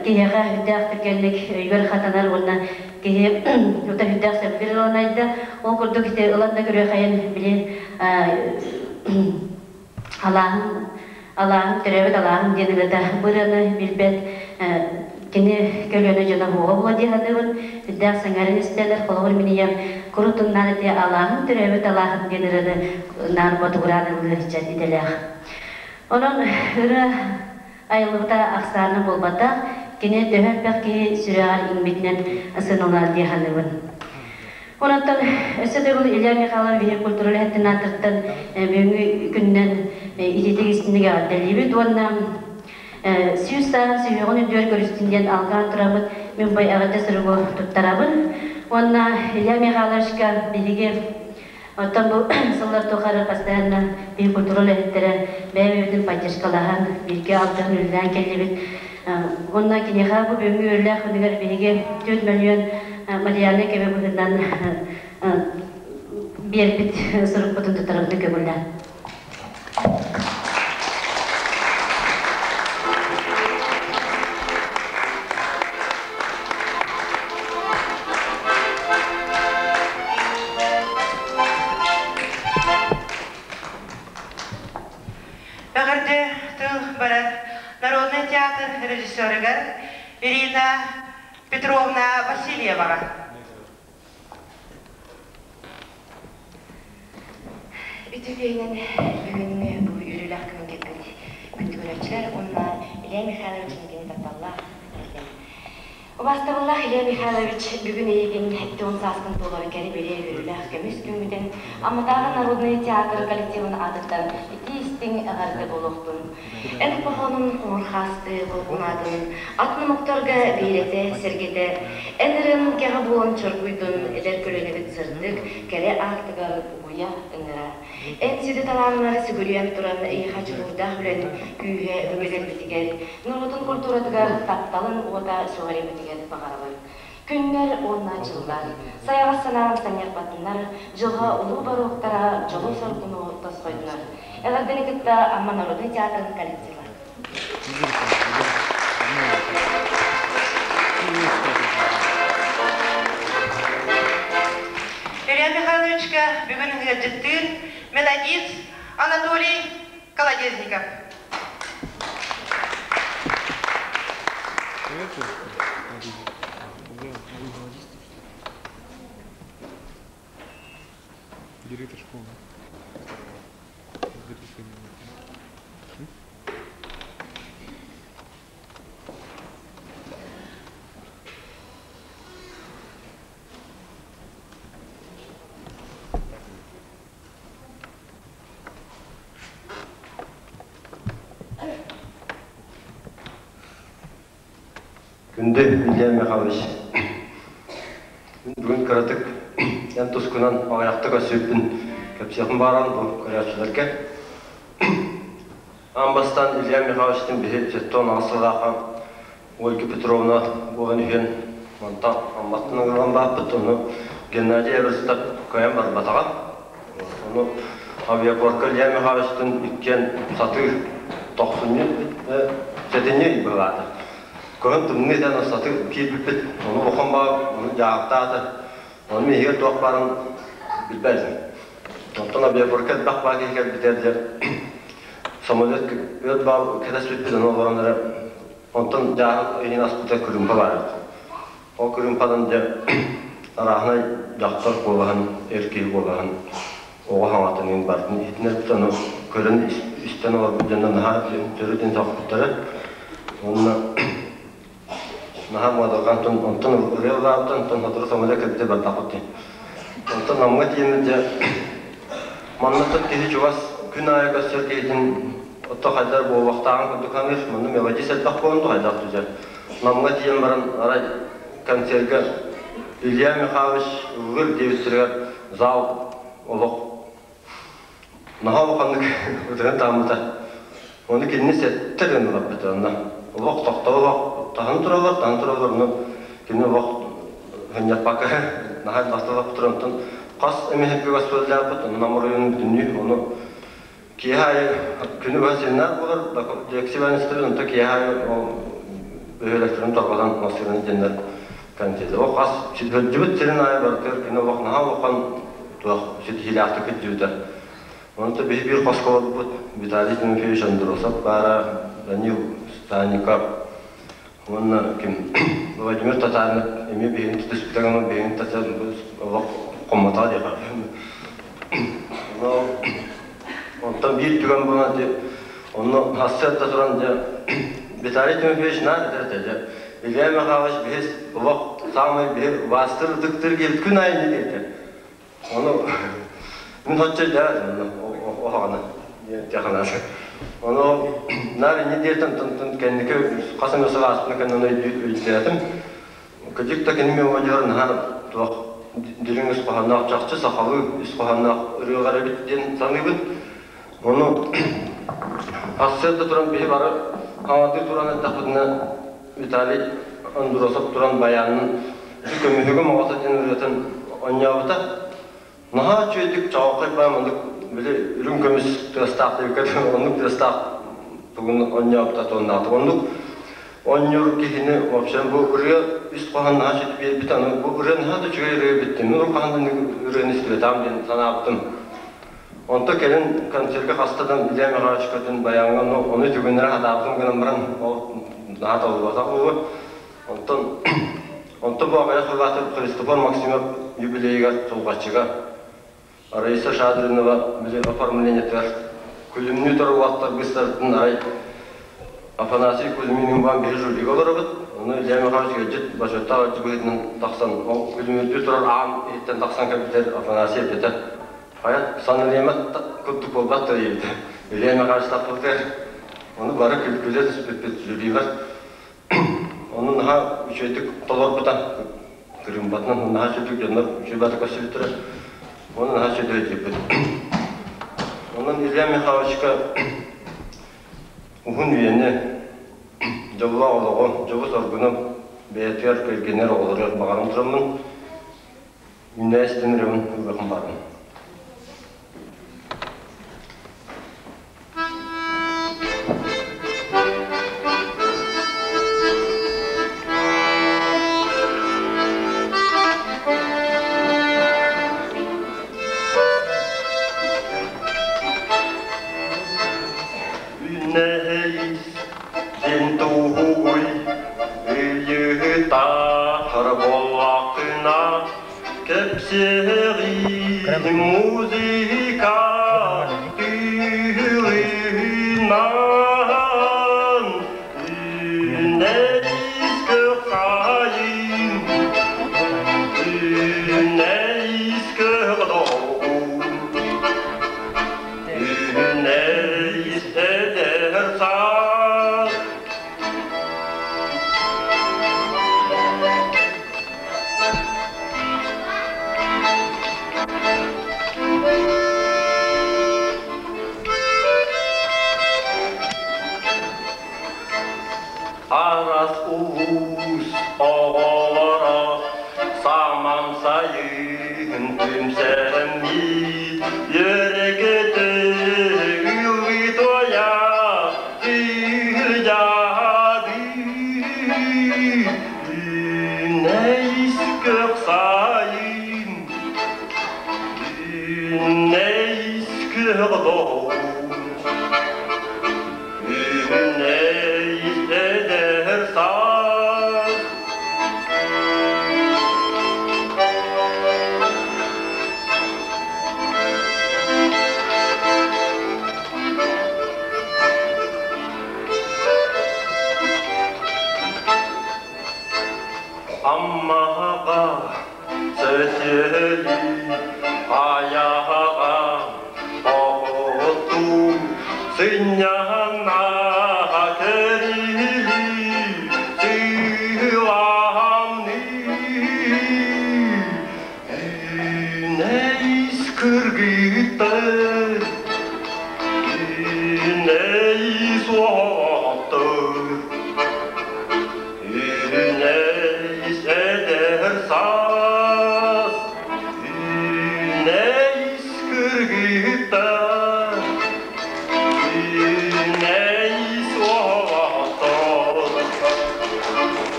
киһиэхэ сүрдээх түргэнник өйүгэр хатанар уонна киһи ута сүрдээх сөбүлүүр ылан айда. Ол курдук ити ылан да көрүөххэйин били алааһым алааһым төрөөбүт алааһым диэн ырыата бу ырыаны билбэт кини көлүөнэ дьоно буола буола дии саныыбын. Сүрдээх сэҥээрэн истэллэр. Холобур, мин ийэм курутуннаан ити алааһым төрөөбүт алааһым диэн ырыаны наар ботугураан ыллыы сылдьар идэлээх. Онон ырыа айыллыбыта ахсаана буолбатах, кини төһө элбэх киһи сүрэҕэр иҥмитинэн сыаналанар дии саныыбын. Онон өссө төгүл Илья Михайлович биһиги культура үлэһиттин аатыттан бүгүҥҥү күнүнэн итиитик истинник эҕэрдэлиибит уонна 100 сааһын сүһүөҕүн үрдүгэр көрүстүн диэн алҕаан тураммыт мин бу эҕэрдэ суругу туттарабын. Уонна Илья Михайловичка биһиги оттон бу сыллар тухары постоянно биһи культура үлэһиттэрэ бэйэ-бэйэбитин поддержкалаһан бииргэ алтыһан үлэлээн кэллибит. Уонна киниэхэ бу бүгүҥҥү үөрүүлээх күнүгэр биһиги 4 миллион материальнай көмө быһыытынан биэрбит сурукпутун туттарабытын көҥүллээн. Эҕэрдэ тыл барар Народный театр режиссерыгар Ирина Петровна Васильеваҕа. Үтүө бүгүн бу үөрүүлээх күн кэлбит күндү көрөөччүлэр уонна Илья Михайлович инникини тапталлаах кэргэн. Убаастабыллаах Илья Михайлович, бүгүн эйигин 70 сааскын туолар кэрэ-бэлиэ үөрүүлээх көмүс күҥҥүтүн Амматааҕы народнай театр коллективын аатыттан итии-истиҥ эҕэрдэ буолуохтун. Эн хоһоонун хоҥор хаасты холкунаатын, атын омуктарга биһирэтэ, сэргэтэ, эн ырыан кэҕэ буолан чоргуйдун, эдэр көлүөнэбит сырдык, кэрэ аартыгар угуйа ыҥыра. Эн сүдү талааннар сүгүрүйэн туран эйиэхэ дьулуурдаах үлэн күүһэ өбүгэлэрбитигэр, норуотун культуратыгар тапталын уота сүҕэриммитигэр баҕарабын. Күннэр уонна дьыллар, сайаҕас санаан санньыарбатыннар, дьылҕа улуу боруоктара дьолу-соргуну тосхойдунар. Эҕэрдэни кытта Амма народнай театрын коллектива. Илья Михайловичка бүгүн ыалдьыттыыр мелодист Анатолий Колодезников. Директор школы. Күндү Илья Михайлович, бүгүн кыратык эн тускунан аҕыйахта көрсүбүппүн кэпсиэхпин бааран бу көрөөччүлэргэ. Аан бастаан Илья Михайловичтын биһи 78 сыллаахха Ольга Петровна буолан үһүөн мантан Амматтан ыҥырылан бааппыт, ону Геннадий Эверстов кыайан барбатаҕа. Ону авиапорка Илья Михайловичтын иккиэн сатыы тохсунньу сэтинньи быһаата. Кыһын тымныы этэн сатыы киирбиппит, ону улахан баа, ону дьаһахтаата. Ону миһигэр туох баарын билбэтим. Оттон авиапорка элбэх баа киһи кэлбитэ диэн. Самолет өр баал кэтэспиппит ону олорон эрэ онтон дьааһык иһин аспыта кырыымпа баар эбит. Ол кырыымпанан дьэ арааһынай дьахтар куолаһын, эр киһи куолаһын, оҕо хаҥатыныын барытын иһитинэрбит ону көрөн истэн олорбут дьонно наһаа төрүт сохпуттара. Уонна наһаа муодарҕаан онтон ырыа ыллаабыта, онтон сотору самолет кэлбитэ бардахпыт дии. Онтон Намҥа тиийэммит дьэ манныктан киһи чугас күн аайы көрсөр киһитин отто хайдар буолуохтааҕын курдук саныыр. Манна мелодист элбэх буолан хайдах түзэр. Намҥа тиийэн баран арай концерга Илья Михайлович ыллыыр диэбит сиригэр зал олох наһаа улаханнык ытыһын тааммыта. Ону кинини сэттэ гын ыларбыта онно. Олох тохтолох таһын тураллар, таһын тураллар, ону кини олох хынньаппакка наһаа тахталах туран онтон хас эмиһэргэ госпиталлаабыт, ону Нам оройуонун бүтүннүү ону киэһэ аайы күнү быһа семинар буолар, лекция баран онто киэһэ аайы ол бөһүөлэктэрин торҕотон массыынаны дьэннэр концерт. Ол хас сылдьыбыт сирин аайы барытыгар кини олох наһаа улахан туох ситиһиилээхтик кырдьыбыта. Онто биһи биир хоско олорбут Виталий Тимофеевич Андросов баара, Данил Стаников уонна ким Владимир Татаринов эмиэ биһигини тутуспута гынан биһигини таса олох хоммотоо диэхэ. Онтон биир түгэн буолан онно сарсыарда туран дьэ Виталий Тимофеевич наар этэр этэ дьэ Илья Михайлович биһис олох саамай биһи убаастыр ытыктыр киһибит күн аайы инник этэ. Ону мин соччо дьэ оһоҕоно диэн Ону наар инни диэтэн тон кэнники хас эмэ сыл ааспына кэннэ өйдөөтүм. Кыдьык да кини мелодиялар наһаа туох дириҥ ис хоһоонноох чахчы сахалыы ис хоһоонноох ырыалар эбит диэн саныыбын. Ону сарсыарда туран биһи бары хаҥатыы туран эттэхпитинэ Виталий Андросов туран баянын көмүһүгүм оҕото диэн ырыатын оонньообута. Наһаа үчүгэйдик чаҕылхай баай маннык били үрүҥ көмүс тыастаах диэбиккэ оннук тыастаах тугун оонньообута туоннаатык. Оннук оонньуур киһини вообще бу ырыа үс хоһоон наһаа үчүгэй биэрбит аны бу ырыа наһаа да үчүгэй ырыа эбит мин урут хаһан да ырыаны истибэтэҕим диэн санаабытым. Онто кэлин концерга хаста да Илья Михайлович көтөн баяҥҥа ону түгүннэрэ сатаабытым гынан баран ол наһаа табыллыбатах буолуо. Онтон онтон бу аҕыйах сыллаахтар Христофор Максимов юбилейыгар Сулҕаччыга Раиса Шадринова били оформлениетыгар күлүмнүү турар быстарытын арай Афанасий Кузьмин баан биһи жюрига олоробут. Ону Илья Михайлович ыалдьыт бочуоттаах ыалдьыт быһыытынан тахсан ол күлүмүрдүү турар аан иһиттэн тахсан кэлбитэр Афанасий эппитэ хайа санылыймат курдук буолбат да диэбитэ. Илья Михайлович таппытыгар ону бары күлэ түспүппүт жюрилар. Ону наһаа үчүгэйдик толорбута. Кырыымпатынан наһаа үчүгэйдик дьоннор үчүгэй көрсүбүттэрэ. Ону наһаа үчүгэй диэбит. Онон Илья Михайловичка уһун үйэни, дьоллоох олоҕу, дьолу-соргуну бэйэтигэр кэргэнэр оҕолоругар баҕаран тураммын, үүнээйи истэн ырыабын ылыахым баарын. Үнэйс дьин туһугуй ыйытар буоллаххына кэпсиэҕин музыка тыылынан Үнэйс көхсайын Үнэйс көх Үнэйс эдэр саас Арас улуус оҕолоро саман сайын түмсэммит үөрэ-көтө ыллыы-туойа сылдьабыт. Үүнэйс көх сайын, үүнэйс күөх доҕор. Үүнэй суоҕа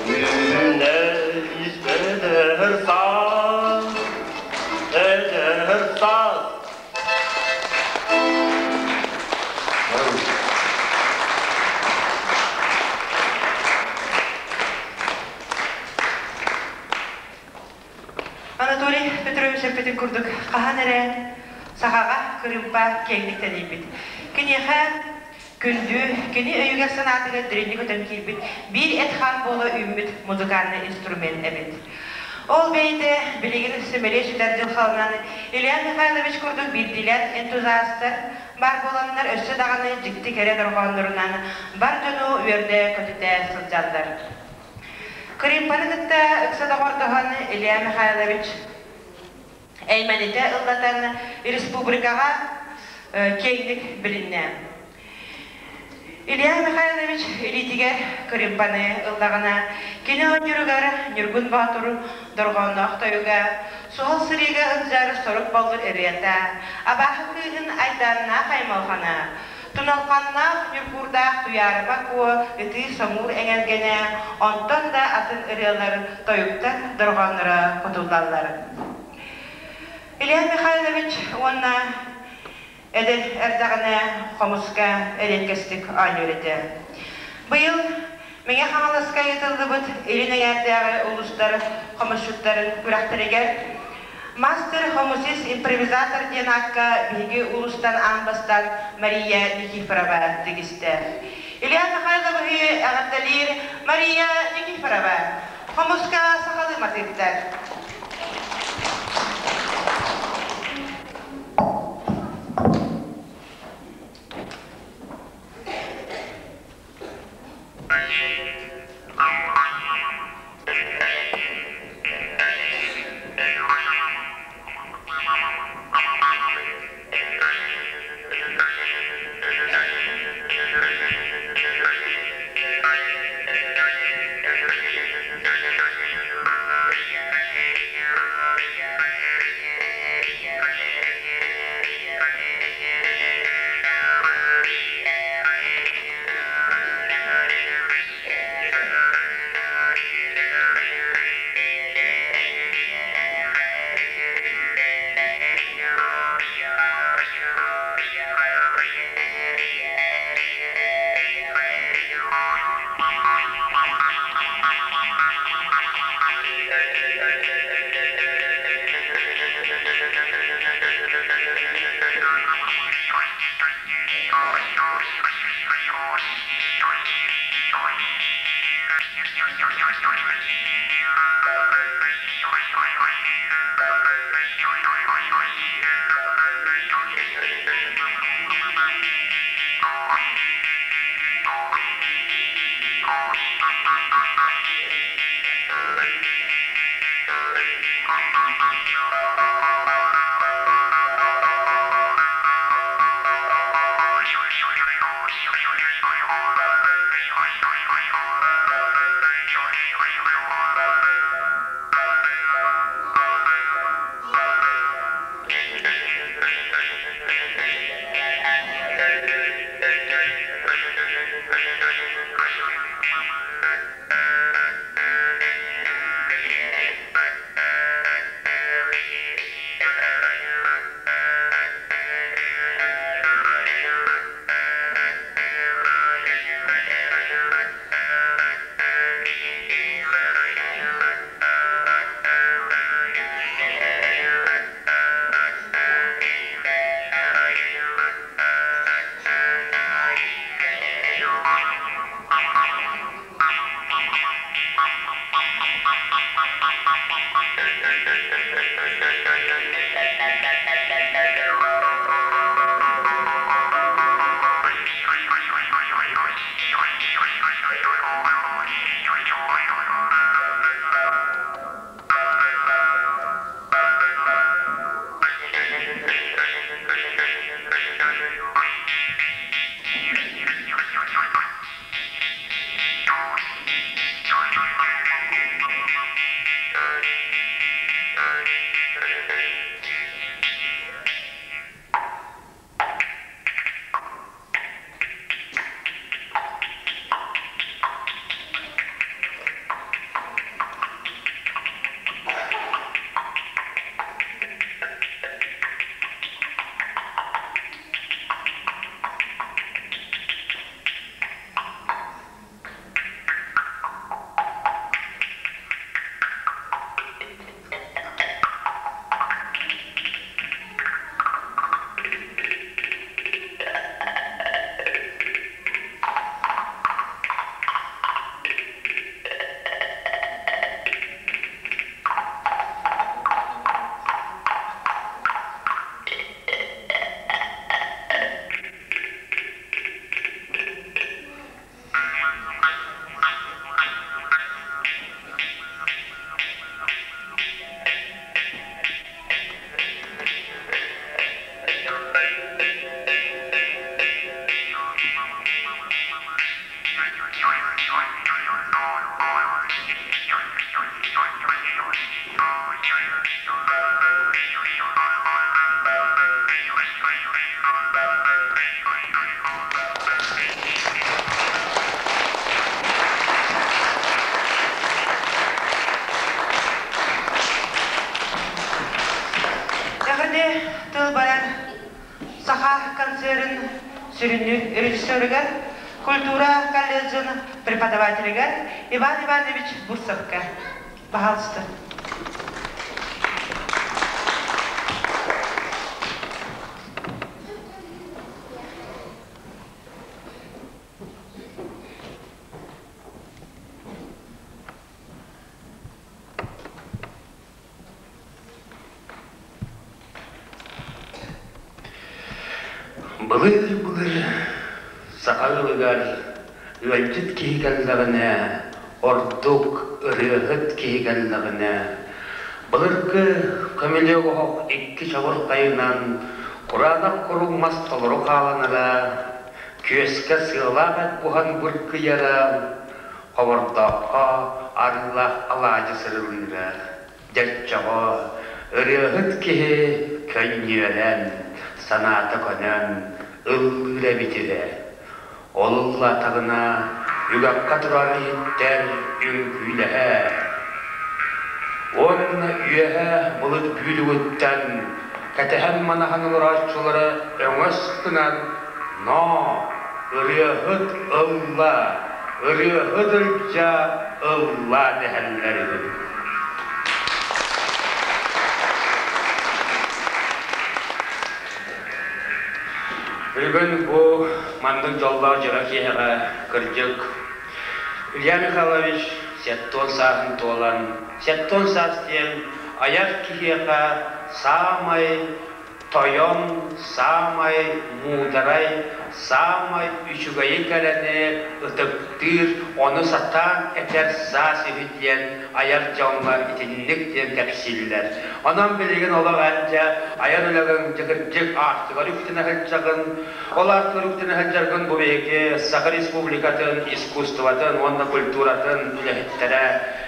Үүнэй эдэр саас, эдэр саас. Анатолий Петрович эппитин курдук, хаһан эрэ сахаҕа кырыымпа киэҥник тэнийбит. Киниэхэ күндү, кини өйүгэр-санаатыгар дириҥник өтөн киирбит биир эт-хаан буола үүммүт музыкальнай инструмент эбит. Ол бэйэтэ билигин симэлийэ сүтэр дьылҕаланан Илья Михайлович курдук биирдиилээн энтузиастар баар буоланнар өссө даҕаны дьикти кэрэ дорҕооннорунан бар дьону үөрдэ-көтүтэ сылдьаллар. Кырыымпаны кытта ыкса доҕордоһон Илья Михайлович эймэнитэ ыллатан республикаҕа киэҥник билиннэ. Илья Михайлович илиитигэр кырыымпаны ыллаҕына, кини оонньууругар Ньургун Боотур дорҕоонноох тойуга, суһал сырыыга сылдьар сорук боллур ырыата, абааһы кыыһын айдааннаах аймалҕана, Туналҕаннаах ньургуурдаах Туйаарыма Куо ытыы-соҥуур эҥэлгэнэ, онтон да атын ырыалар, тойуктар дорҕоонноро кутуллаллар. Илья Михайлович уонна эдэр эрдэҕинэ хомуска эриэккэстик оонньуур этэ. Быйыл Мэҥэ Хаҥаласка ыытыллыбыт Илин эҥээрдээҕи улуустар хомусчуттарын күрэхтэригэр Мастер хомусист импровизатор диэн аакка биһиги улуустан аан бастаан Мария Никифорова тигистэ. Илья Михайловиһы эҕэрдэлиир Мария Никифорова. Хомуска сахалыы матыыптар. Эҕэрдэ тыл барар Саха концерын сүрүннүүр режиссерыгар, культура колледжын преподавателигэр Иван Иванович Бурцевка. Пожалуйста. Былыр-былыр саха ыалыгар ыалдьыт киһи кэллэҕинэ, ордук ырыаһыт киһи кэллэҕинэ, былыргы көмүлүөк оһох икки чабырҕайынан кураанах куруҥ мас толору хааланара, күөскэ сыалаах эт буһан быргыйара, хобордооххо арыылаах алаадьы сырылыыра. Дьэччэҕо ырыаһыт киһи көнньүөрэн, санаата көнөн ыллыыр эбит үһү. Ол ыллаатаҕына үгэххэ турар иһиттэр үҥкүүлэһэ. Уонна үөһэ былыт бүүрүгүттэн кэтэһэн манаһан олорооччулары өҥөс гынан «Ноо, ырыаһыт ылла, ырыаһыт ылдьаа, ыллаа» дэһэллэр үһү. Бүгүн бу маннык дьоллоох дьоро киэһэҕэ кырдьык Илья Михайлович сэттион сааһын туолан, сэттион саас диэн айар киһиэхэ саамай тойон, саамай муударай, саамай үчүгэйи кэрэни ытыктыыр, ону сатаан этэр саас үһү диэн айар дьоҥҥо итинник диэн кэпсииллэр. Онон билигин олох эн дьэ айар үлэҕиҥ дьэ аартыгар үктэнэ сылдьаҕын. Ол аартыгар үктэнэ сылдьаргын бу биһиги Саха Республикатын искусствотын уонна культуратын үлэһиттэрэ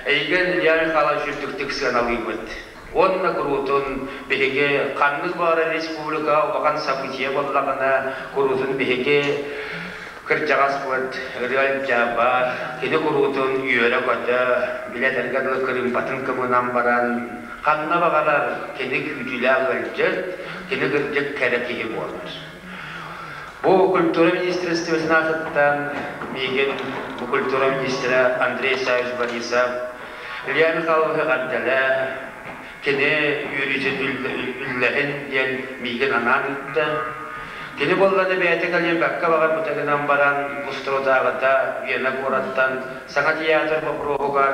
эйигин Илья Михайлович үрдүктүк сыаналыыбыт. Уонна куруутун биһиги ханнык баҕарар республика улахан событие буоллаҕына, куруутун биһиги кырдьаҕаспыт ырыа баар, кини куруутун үөрэ-көтө, билэтэргэ дылы кырыымпатын кымынан баран, ханна баҕарар кини күүтүүлээх ыалдьыт, кини кырдьык кэрэ киһи буолар. Бу культура министерствотын аатыттан миигин бу культура министрэ Андрей Исаевич Борисов Илья Михайлович эҕэрдэлээ, кини үөрүүтүн үллэһин диэн миигин анаан ыытта. Кини буоллаҕына бэйэтэ кэлиэн бэккэ баҕарбыта гынан баран, Устродааҕыта Вена куораттан саҥа театр боппуруоһугар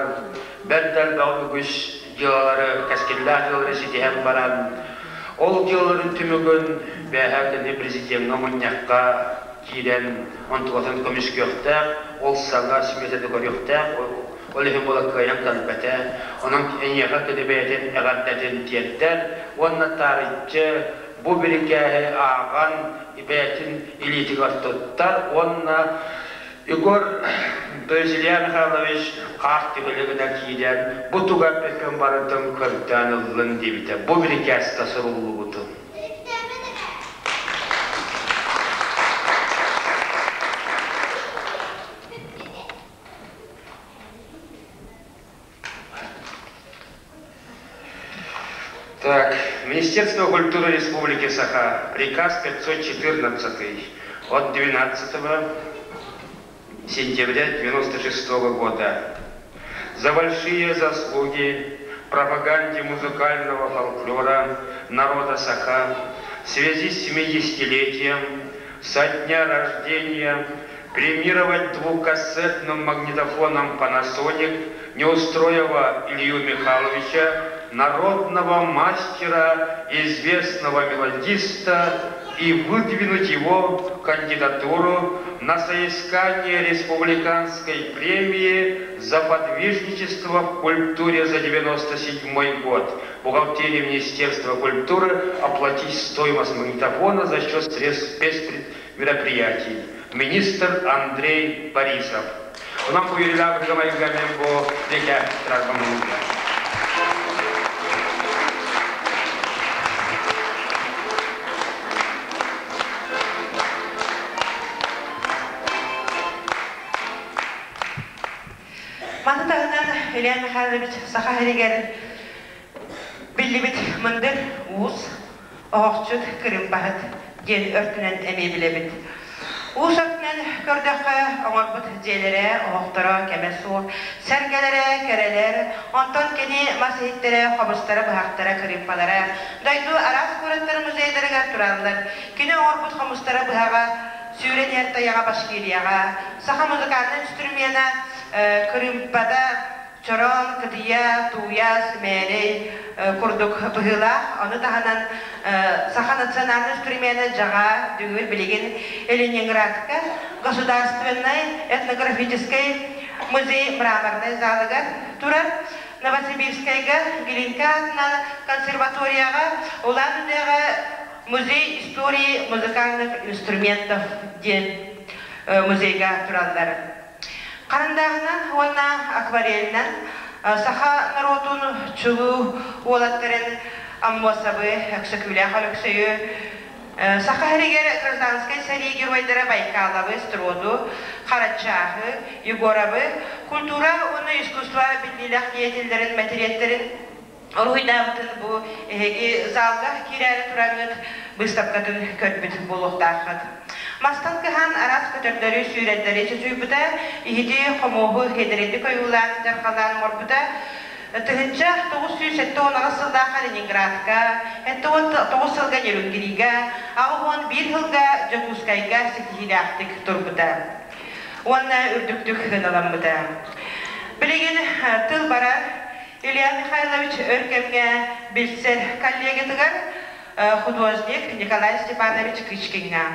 бэрт элбэх үгүс дьыалалары, кэскиллээх дьыалалары ситиһэн баран, ол дьыалаларын түмүгүн бээһээ кини президеҥҥэ мунньахха киирэн онтукатын көмүскүөхтээх, ол саҥа сметаны көрүөхтээх, ол иһин буола кыайан кэлбэтэ. Онон эйиэхэ кини бэйэтин эҕэрдэтин тиэрдэр уонна таарыччы бу бирикээһи ааҕан бэйэтин илиитигэр туттар уонна Егор, то есть Илья Михайлович хаар түһүлүгүнэ киирэн бу туга эппиккин барытын көрдөөн ыллын диэбитэ. Бу бирикээскэ суруллубутун. Так, Министерство культуры Республики Саха, приказ 514 от 12 сентября 1996 года. За большие заслуги пропаганде музыкального фольклора народа Саха в связи с 70-летием со дня рождения премировать двухкассетным магнитофоном Panasonic Неустроева Илью Михайловича, народного мастера, известного мелодиста, и выдвинуть его кандидатуру на соискание республиканской премии за подвижничество в культуре за 1997 год. Бухгалтерии Министерства культуры оплатить стоимость магнитофона за счет средств спецмероприятий. Министр Андрей Борисов. Онон бу үөрүүлээх быһыыга-майгыга мин бу диэки турарбын муҥуйда. Маны таһынан Илья Михайлович Саха сиригэр биллибит мындыр уус, оһохчут, кырыымпаһыт диэн өртүнэн эмиэ билэбит. Уус өртүнэн көрдөххө, оҥорбут дьиэлэрэ, оһохторо кэмэ суох, сэргэлэрэ, кэрэлэр, онтон кини мас иһиттэрэ, хомустара, быһахтара, кырыымпалара дойду араас куораттар музейдарыгар тураллар. Кини оҥорбут хомустара быһаҕа сүүрэн иһэр тайаҕа Башкирияҕа, саха музыкальнай инструмена кырыымпата чороон, кытыйа, тууйас, мээрэй курдук быһыылаах. Ону таһынан саха национальнай инструмена дьаҕа дүҥүр билигин Ленинградка Государственнай этнографическай музей мраморнай залыгар турар. Новосибирскайга Глинка аатынан консерваторияҕа Улан-Удэҕэ Музей истории музыкальных инструментов диэн музейга тураллар. Харандааһынан уонна акварельынан саха норуотун чулуу уолаттарын Аммосовы, Өксөкүүлээх Өлөксөйү, Саха сиригэр гражданскай сэрии геройдара Байкаловы, Строду, Харачааһы, Егоровы, культура уонна искусство биллиилээх деятеллэрин мэтириэттэрин Уруһуйдаабытын бу эһиги залга киирээри тураҥҥыт быыстапкатын көрбүт буолуохтааххыт. Мастан кыһан араас көтөрдөрү, сүүрэрдэри чочуйбута, иһити, хомуоһу хиэдэрэйдик ойуулаан, дьарҕалаан оҥорбута. 1978 сыллаахха Ленинградка, 79 сылга Нерюнгрига, 81 сылга Дьокуускайга ситиһиилээхтик турбута уонна үрдүктүк сыаналаммыта. Билигин тыл барар Илья Михайлович өр кэмҥэ билсэр коллегатыгар художник Николай Степанович Кычкиҥҥа.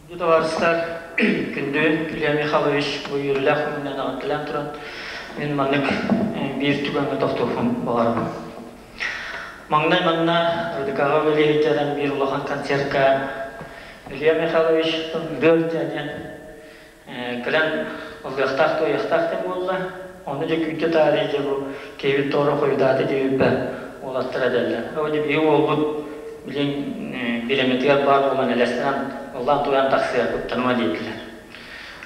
Күндү табаарыстар, күндү Илья Михайлович бу үөрүүлээх күнүнэн эҕэрдэлээн туран, мин маннык биир түгэҥҥэ тохтуохпун баҕарабын. Маҥнай манна РДК-ҕа үлэлии сылдьан биир улахан концертка Илья Михайлович Бөртэ диэн кэлэн ыллыахтаах туойуохтаах диэн буолла. Ону дьэ күүтэ таарыйа дьэ бу киһибит тоҕо хойутаата диэбиппэр уолаттар этэллэр. Оо дьэ биһиги уолбут билин бириэмэтигэр баар буолан элэстэнэн ыллаан туойан тахсыа куттаныма диэтилэр.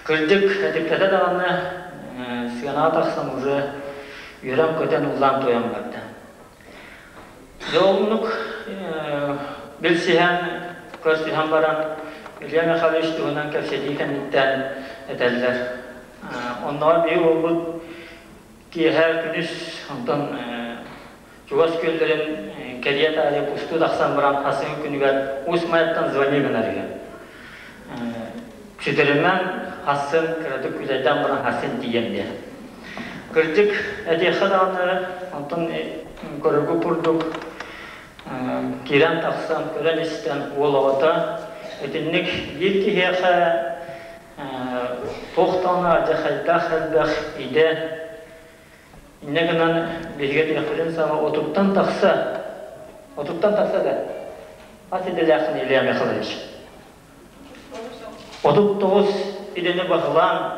Кырдьык этиппэтэ даҕаны сыанаҕа тахсан уже үөрэн-көтөн ыллаан-туойан барда. Дьэ оннук билсиһэн, көрсүһэн баран Илья Михайлович туһунан кэпсэтии кэнниттэн этэллэр. Оннооҕор биһиги уолбут киэһэ күнүс онтон чугас күөллэрин кэрийэ таарыйа кустуу тахсан баран хасыһын күнүгэр Уус Майаттан звони гынар үһү. Сүтэримэн хассын кыратык күлэйдээн баран хассын тиийэн диэн. Кырдьык, этиэххэ даҕаны, онтон көрөргүт курдук киирэн тахсан, көрөн-истэн уол оҕото итинник биир киһиэхэ туох даҕаны алдьархайдаах элбэх идэ инньэ гынан биһиги этиэхпитин саҕа отуттан тахса отуттан тахса да хас идэлээххин Илья Михайлович 39 идэни баһылаан,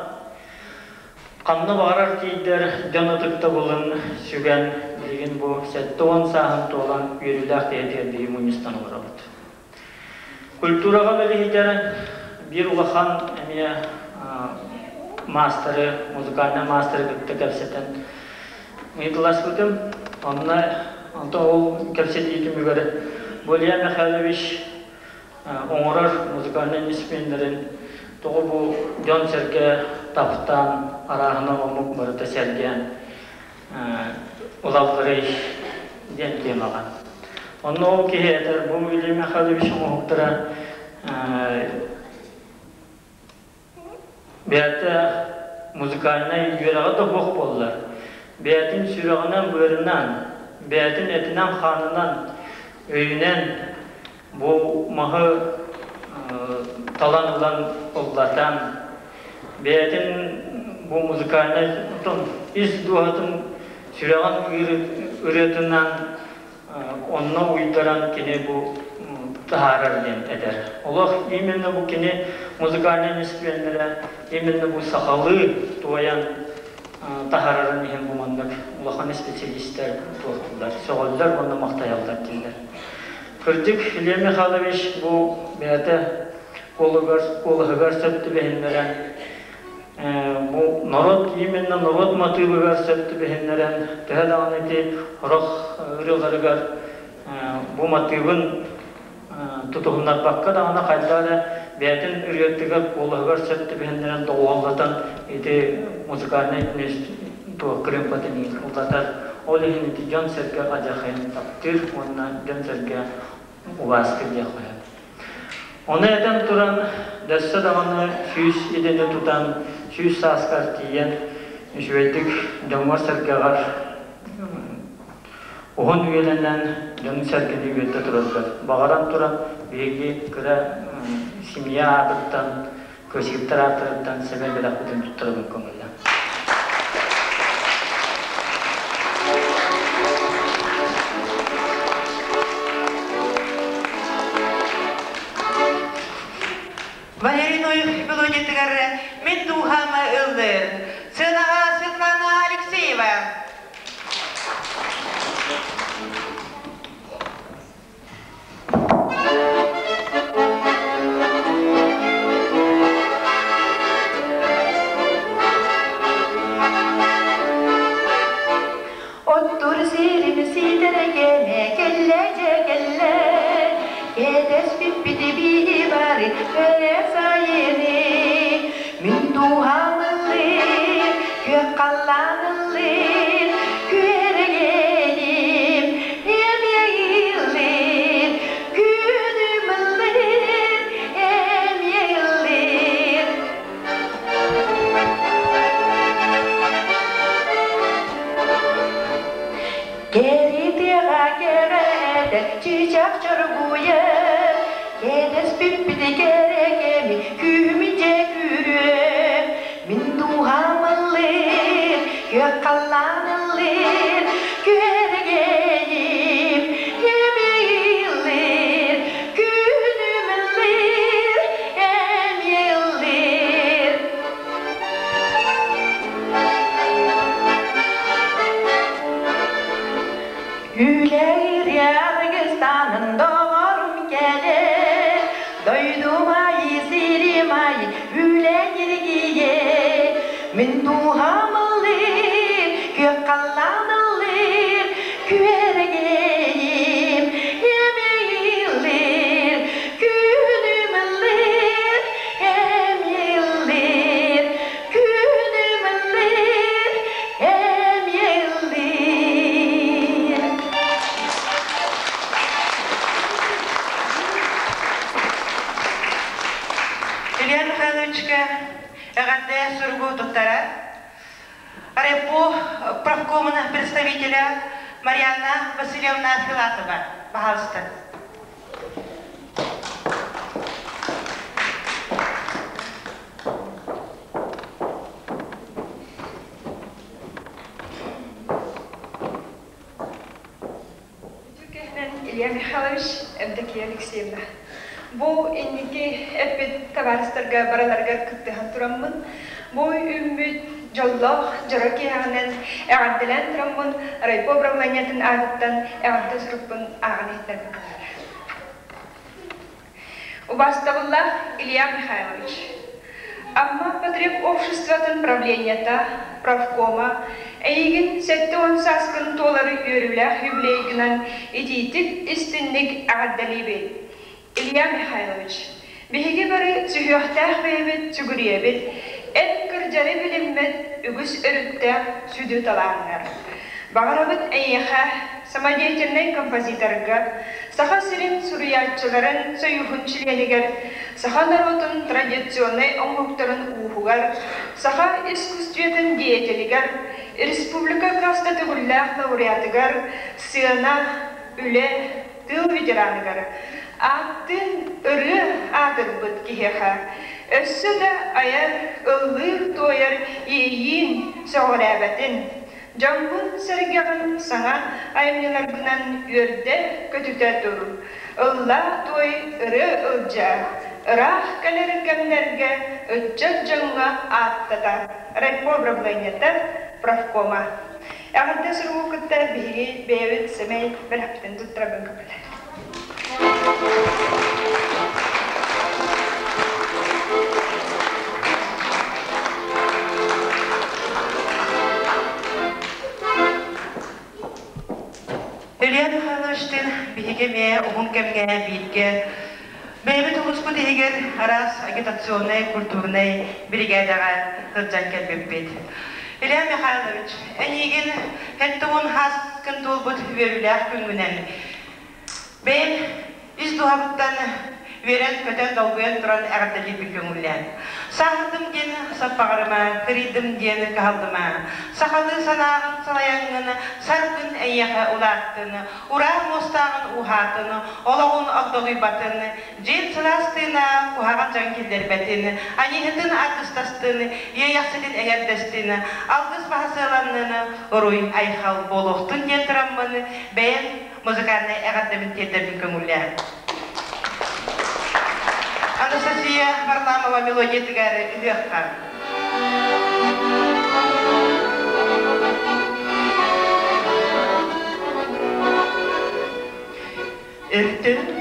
ханна баҕарар тиийдэр дьон ытыктабылын сүгэн, билигин бу 70 сааһын туолан үөрүүлээх киһитигэр биһи мунньустан олоробут. Культураҕа бэлиһитэр биир улахан эмиэ маастары, музыкальнай маастары кытта кэпсэтэн ыйыталаспытым. Онно онтон ол кэпсэтии түмүгэр бу Илья Михайлович оҥорор музыкальнай инструментарын тоҕо бу дьон-сэргэ таптаан, арааһына омук барыта сэргээн ылалларый диэн темаҕа. Онно ол киһи этэр, бу Илья Михайлович оҥоһуктара Бэйэтэ музыкальнай үөрэҕэ да суох буоллар, бэйэтин сүрэҕинэн-быарынан, бэйэтин этинэн-хаанынан, өйүнэн бу маһы талан ылан ыллатан, бэйэтин бу музыкальнай ис дууһатын сүрэҕин ырыатынан. Онно уйдаран кини бу таһаарар диэн этэр. Олох именно бу кини музыкальнай инструментнэрэ именно бу сахалыы туойан таһаарарын иһин бу маннык улахан специалистэр туохтууллар, сөҕөллөр уонна махтайаллар дииллэр. Кырдьык, Илья Михайлович бу бэйэтэ куолугар, куолаһыгар сөп түбэһиннэрэн бу норуот именно норуот матыыбыгар сөп түбэһиннэрэн төһө даҕаны ити сорох ырыаларыгар бу матыыбын тутуһуннарбакка даҕаны хайдах эрэ бэйэтин ырыатыгар куолаһыгар сөп түбэһиннэрэн доҕуһуоллатан ити музыкальнай кырыымпатын ыллатар. Ол иһин ити дьон-сэргэ адьахайын таптыыр уонна дьон-сэргэ убаастыыр диэх сөп. Ону этэн туран, дөссө даҕаны 100 идэни тутан, 100 сааскар тиийэн, үчүгэйдик дьоҥҥор-сэргэҕэр уһун үйэлэнэн дьону-сэргэни үөрдэ тураргар баҕаран туран, биһиги кыра семья аатыттан, кыасыһыттар ааттарыттан сэмэй бэлэхпитин туттарабын көҥүллээн. Валерий Ноев мелодиятыгар «Мин дууһам ыллыыр». Сыанаҕа Светлана Алексеева. Оттур сирим сиидэрэ кэмэ кэллэ дьэ кэллэ, Кэтэспиппит биһи бары өрө сайыны. Мин дууһам ыллыыр, күөх халлаан ыллыыр, күөрэгэйим эмиэ ыллыыр, күнүм ыллыыр, эмиэ ыллыыр. Кэритиэҕэ кэҕэтэ чыычаах чоргуйар, Кэтэспиппит кэрэ кэми күүһүм дьэ күүрүө. Мин дууһам ыллыыр, күөх халлаан ыллыыр, күөрэгэйим эмиэ ыллыыр, күнүм ыллыыр, эмиэ ыллыыр. Үлэһир Аргыстанын доҕорум кэлэр, Дойдум айы, сирим айы, үлэ ньиргийэ. Мин дууһам ыллыыр, күөх халлаан ыллыыр, күөрэгэйим эмиэ ыллыыр, күнүм ыллыыр, эмиэ ыллыыр, күнүм ыллыыр, эмиэ ыллыыр. Илья Михайловичка эҕэрдэ суругу туттара РЭПУ правкомун представителя Марьяна Васильевна Филатова. Пожалуйста. Үтүкэһинэн Илья Михайлович, Евдокия Алексеевна. Бу инники эппит табаарыстарга барыларыгар кыттыһан тураммын, бу үүммүт дьоллоох дьоро киэһэҕинэн эҕэрдэлээн тураммын райпо управлениетын аатыттан эҕэрдэ сурукпун ааҕан иһиттэрбин кылаара. Убаастабыллаах Илья Михайлович, Амма потребобществотын правлениета, правкома эйигин 70 сааскын туолары үөрүүлээх юбилейгынан итиитик истинник эҕэрдэлиибит. Илья Михайлович, биһиги бары сүһүөхтээх бэйэбит сүгүрүйэбит, эн кырдьары билиммэт үгүс өрүттээх сүдү талааҥҥар. Баҕарабыт эйиэхэ, самодеятельнай композиторга, Саха сирин суруйааччыларын сойууһун чилиэнигэр, саха норуотун традиционнай оҥоһуктарын ууһугар, саха искусствотын деятелигэр, республика хас да төгүллээх лауреатыгар, сыана, үлэ, тыыл ветераныгар, ааттыын ырыа аатырбыт киһиэхэ өссө да айар, ыллыыр-туойар иэйиин сөҕүрээбэтин. Дьоҥҥун-сэргэҕин саҥа айымньыларгынан үөрдэ-көтүтэ тур. Ыллаа-туой, ырыа ылдьаа, ыраах кэлэр кэмнэргэ ыччат дьоҥҥо ааттата, райпо управлениета, профкома. Эҕэрдэ суругу кытта биһиги бэйэбит сэмэй бэлэхпитин туттарабын көмөлөр. Илья Михайловичтыын биһиги эмиэ уһун кэмҥэ бииргэ бэйэбит улууспут иһигэр араас агитационнай, культурнай биригээдэҕэ сылдьан кэлбиппит. Илья Михайлович, эйиигин 70 хааскын туолбут үөрүүлээх күҥҥүнэн бэйэм ис дууһабыттан үөрэн-көтөн, долгуйан туран эҕэрдэлиирбин көҥүллээн. Сааһырдым диэн саппаҕырыма, кырыйдым диэн кыһаллыма. Сахалыы санааҕын салайаҥҥын, саргын эйиэхэ улааттын, ураа муостааҕын ууһаатын, олоҕун огдолуйбатын, дьиэн сылаас тыына куһаҕан дьон киллэрбэтин, аньыыһытын аргыстастын, иэйэхситин эҥэрдэстин, алгыс баһа сыаланнын, уруй айхал буолуохтун диэн тураммын, бэйэм музыкальнай эҕэрдэбин тиэрдэрбин көҥүллээн. Анастасия Варламова мелодиятыгар ыһыахха. Эртэн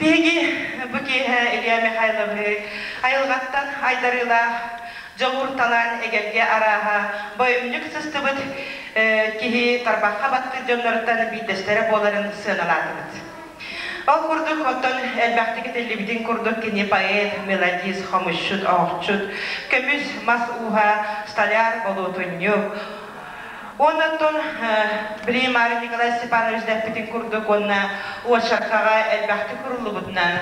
Биһиги бу киэһэ Илья Михайловы айылҕаттан айдарыылаах дьоҕур талаан эгэлгэ арааһа бойумньук сыстыбыт киһи тарбахха баттыыр дьонноруттан биирдэстэрэ буоларын сыаналаатыбыт. Ол курдук, оттон элбэхтик этиллибитин курдук кини поэт, мелодист, хомусчут, оһохчут, көмүс мас ууһа, столяр, болуотунньук, Уонна оттон Примарий Николай Степанович дэппитин курдук уонна уочаркаҕа элбэхтик куруллубутунан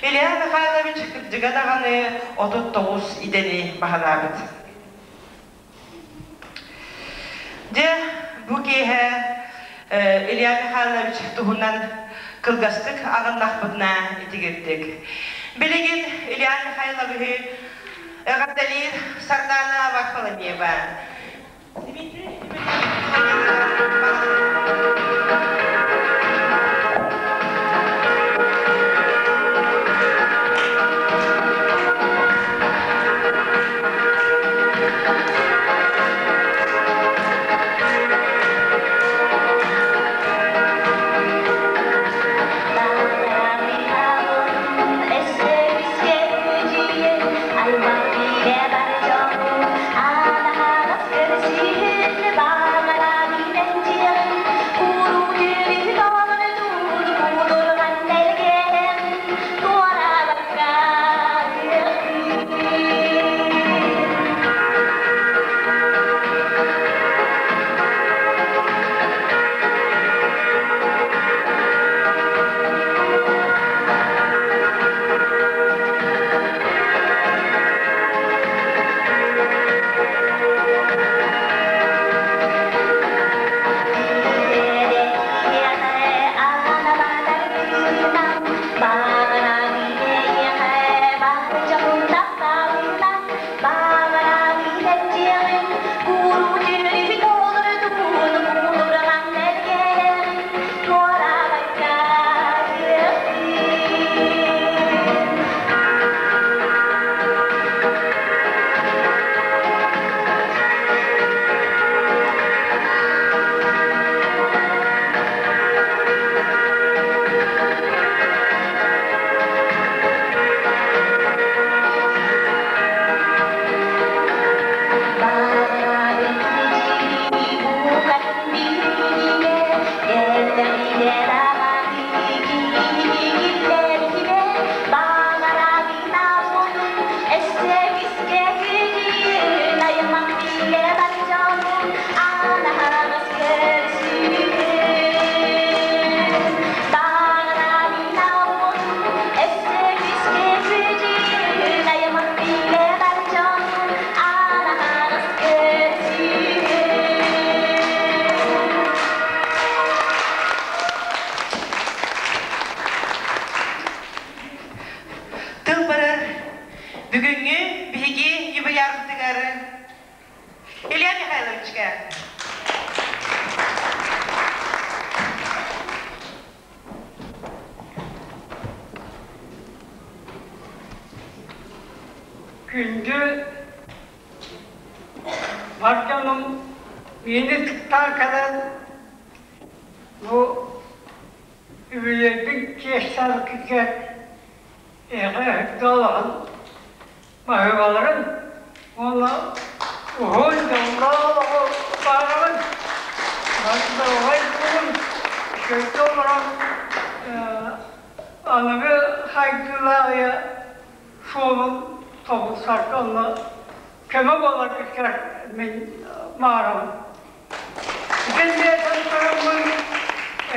Илья Михайлович кырдьыга даҕаны 39 идэни баһылаабыт. Дьэ, бу киэһэ Илья Михайлович туһунан кылгастык аҕыннахпытына итигирдик. Билигин Илья Михайловиһы эҕэрдэлиир Сардаана Варфоломеева. Дмитрий Аймақ бире бар. Күндү бар дьонум миини ытыктаан кэлэн бу үбүлүөйбүн чиэстээбиккитигэр эҕэ өһүрдэ баһыыбаларын уонна уһун дьоллоох олоҕу баҕарабын. Доруобай буолун, үчүгэйдик олорон аныгы хайдыылаах үйэ суолун тобулсарга онно көмө буоларгытыгар мин баҕарабын. Итинниэтэн тураммын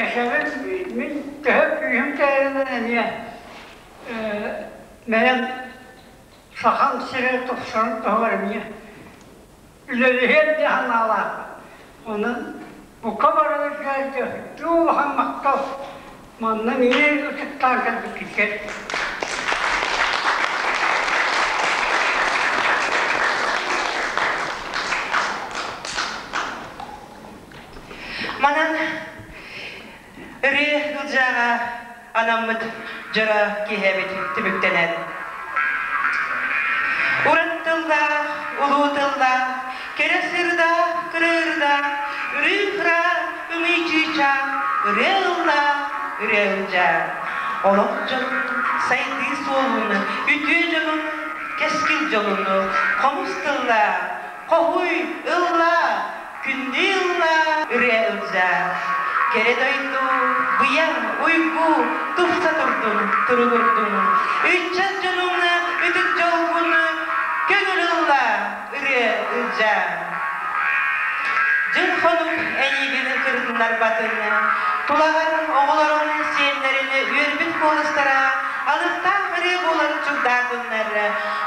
эһэбин мин төһө күүһүм тээйэринэн эмиэ бэйэм Сахам сирэ тупсарын туһугар эмиэ үлэлэһиэм диэн санаалаахпын. Онон бука барыгытыгар дьэ улахан махтал манна миигин ытыктаан кэлбиккитигэр. Манан Өрүү Ылдьааҕа анаммыт дьоро киэһэбит түмүктэнэн. Уран тыллаах, улуу тыллаах, кэрэ сырдаах, кырыырдаах, үрүү-хара, ымыы чыычаах, ырыа ыллаах, ырыа ылдьаа. Олох дьонун, сайдыы суолун, үтүө дьонун, кэскил дьолун, хомус тыллаах, хоһуй, ыллаа, Күндү ылла, ырыа ылдьаа, кэрэ дойду, быйаҥ, уйгу, тупса турдун, туругурдун. Ыччат дьонуҥ ытык дьолгун көҥүл ылла, ырыа ылдьаа. Дьыл-хонук эйигин кырытыннарбатын, тулаҕар оҕолорун, сиэннэрин үөрбүт куоластара алыптаах ырыа буолан чугдаатыннар,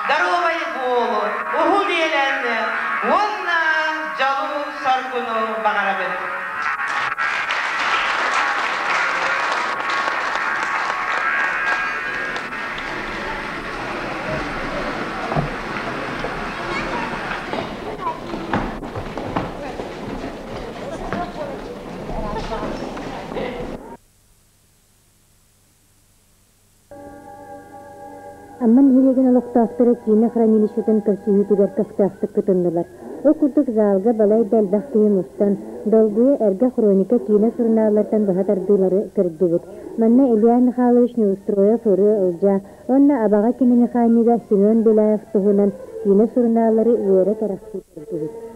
доруобай буол, уһун үйэлэн уонна дьолу-соргуну баҕарабыт. Амма нэһилиэгин олохтоохторо киинэ хранилищетын көрсүһүүтүгэр көхтөөхтүк кытыннылар. Ол курдук залга балайда элбэх киһи мустан, долгуйа эргэ хроника киинэ сурунааллартан быһа тардыылары көрдүбүт. Манна Илья Михайлович Неустроев ырыа Ылдьаа уонна Абаҕа киномеханига Семен Беляев туһунан киинэ сурунааллары үөрэ кэрэхсии көрдүбүт.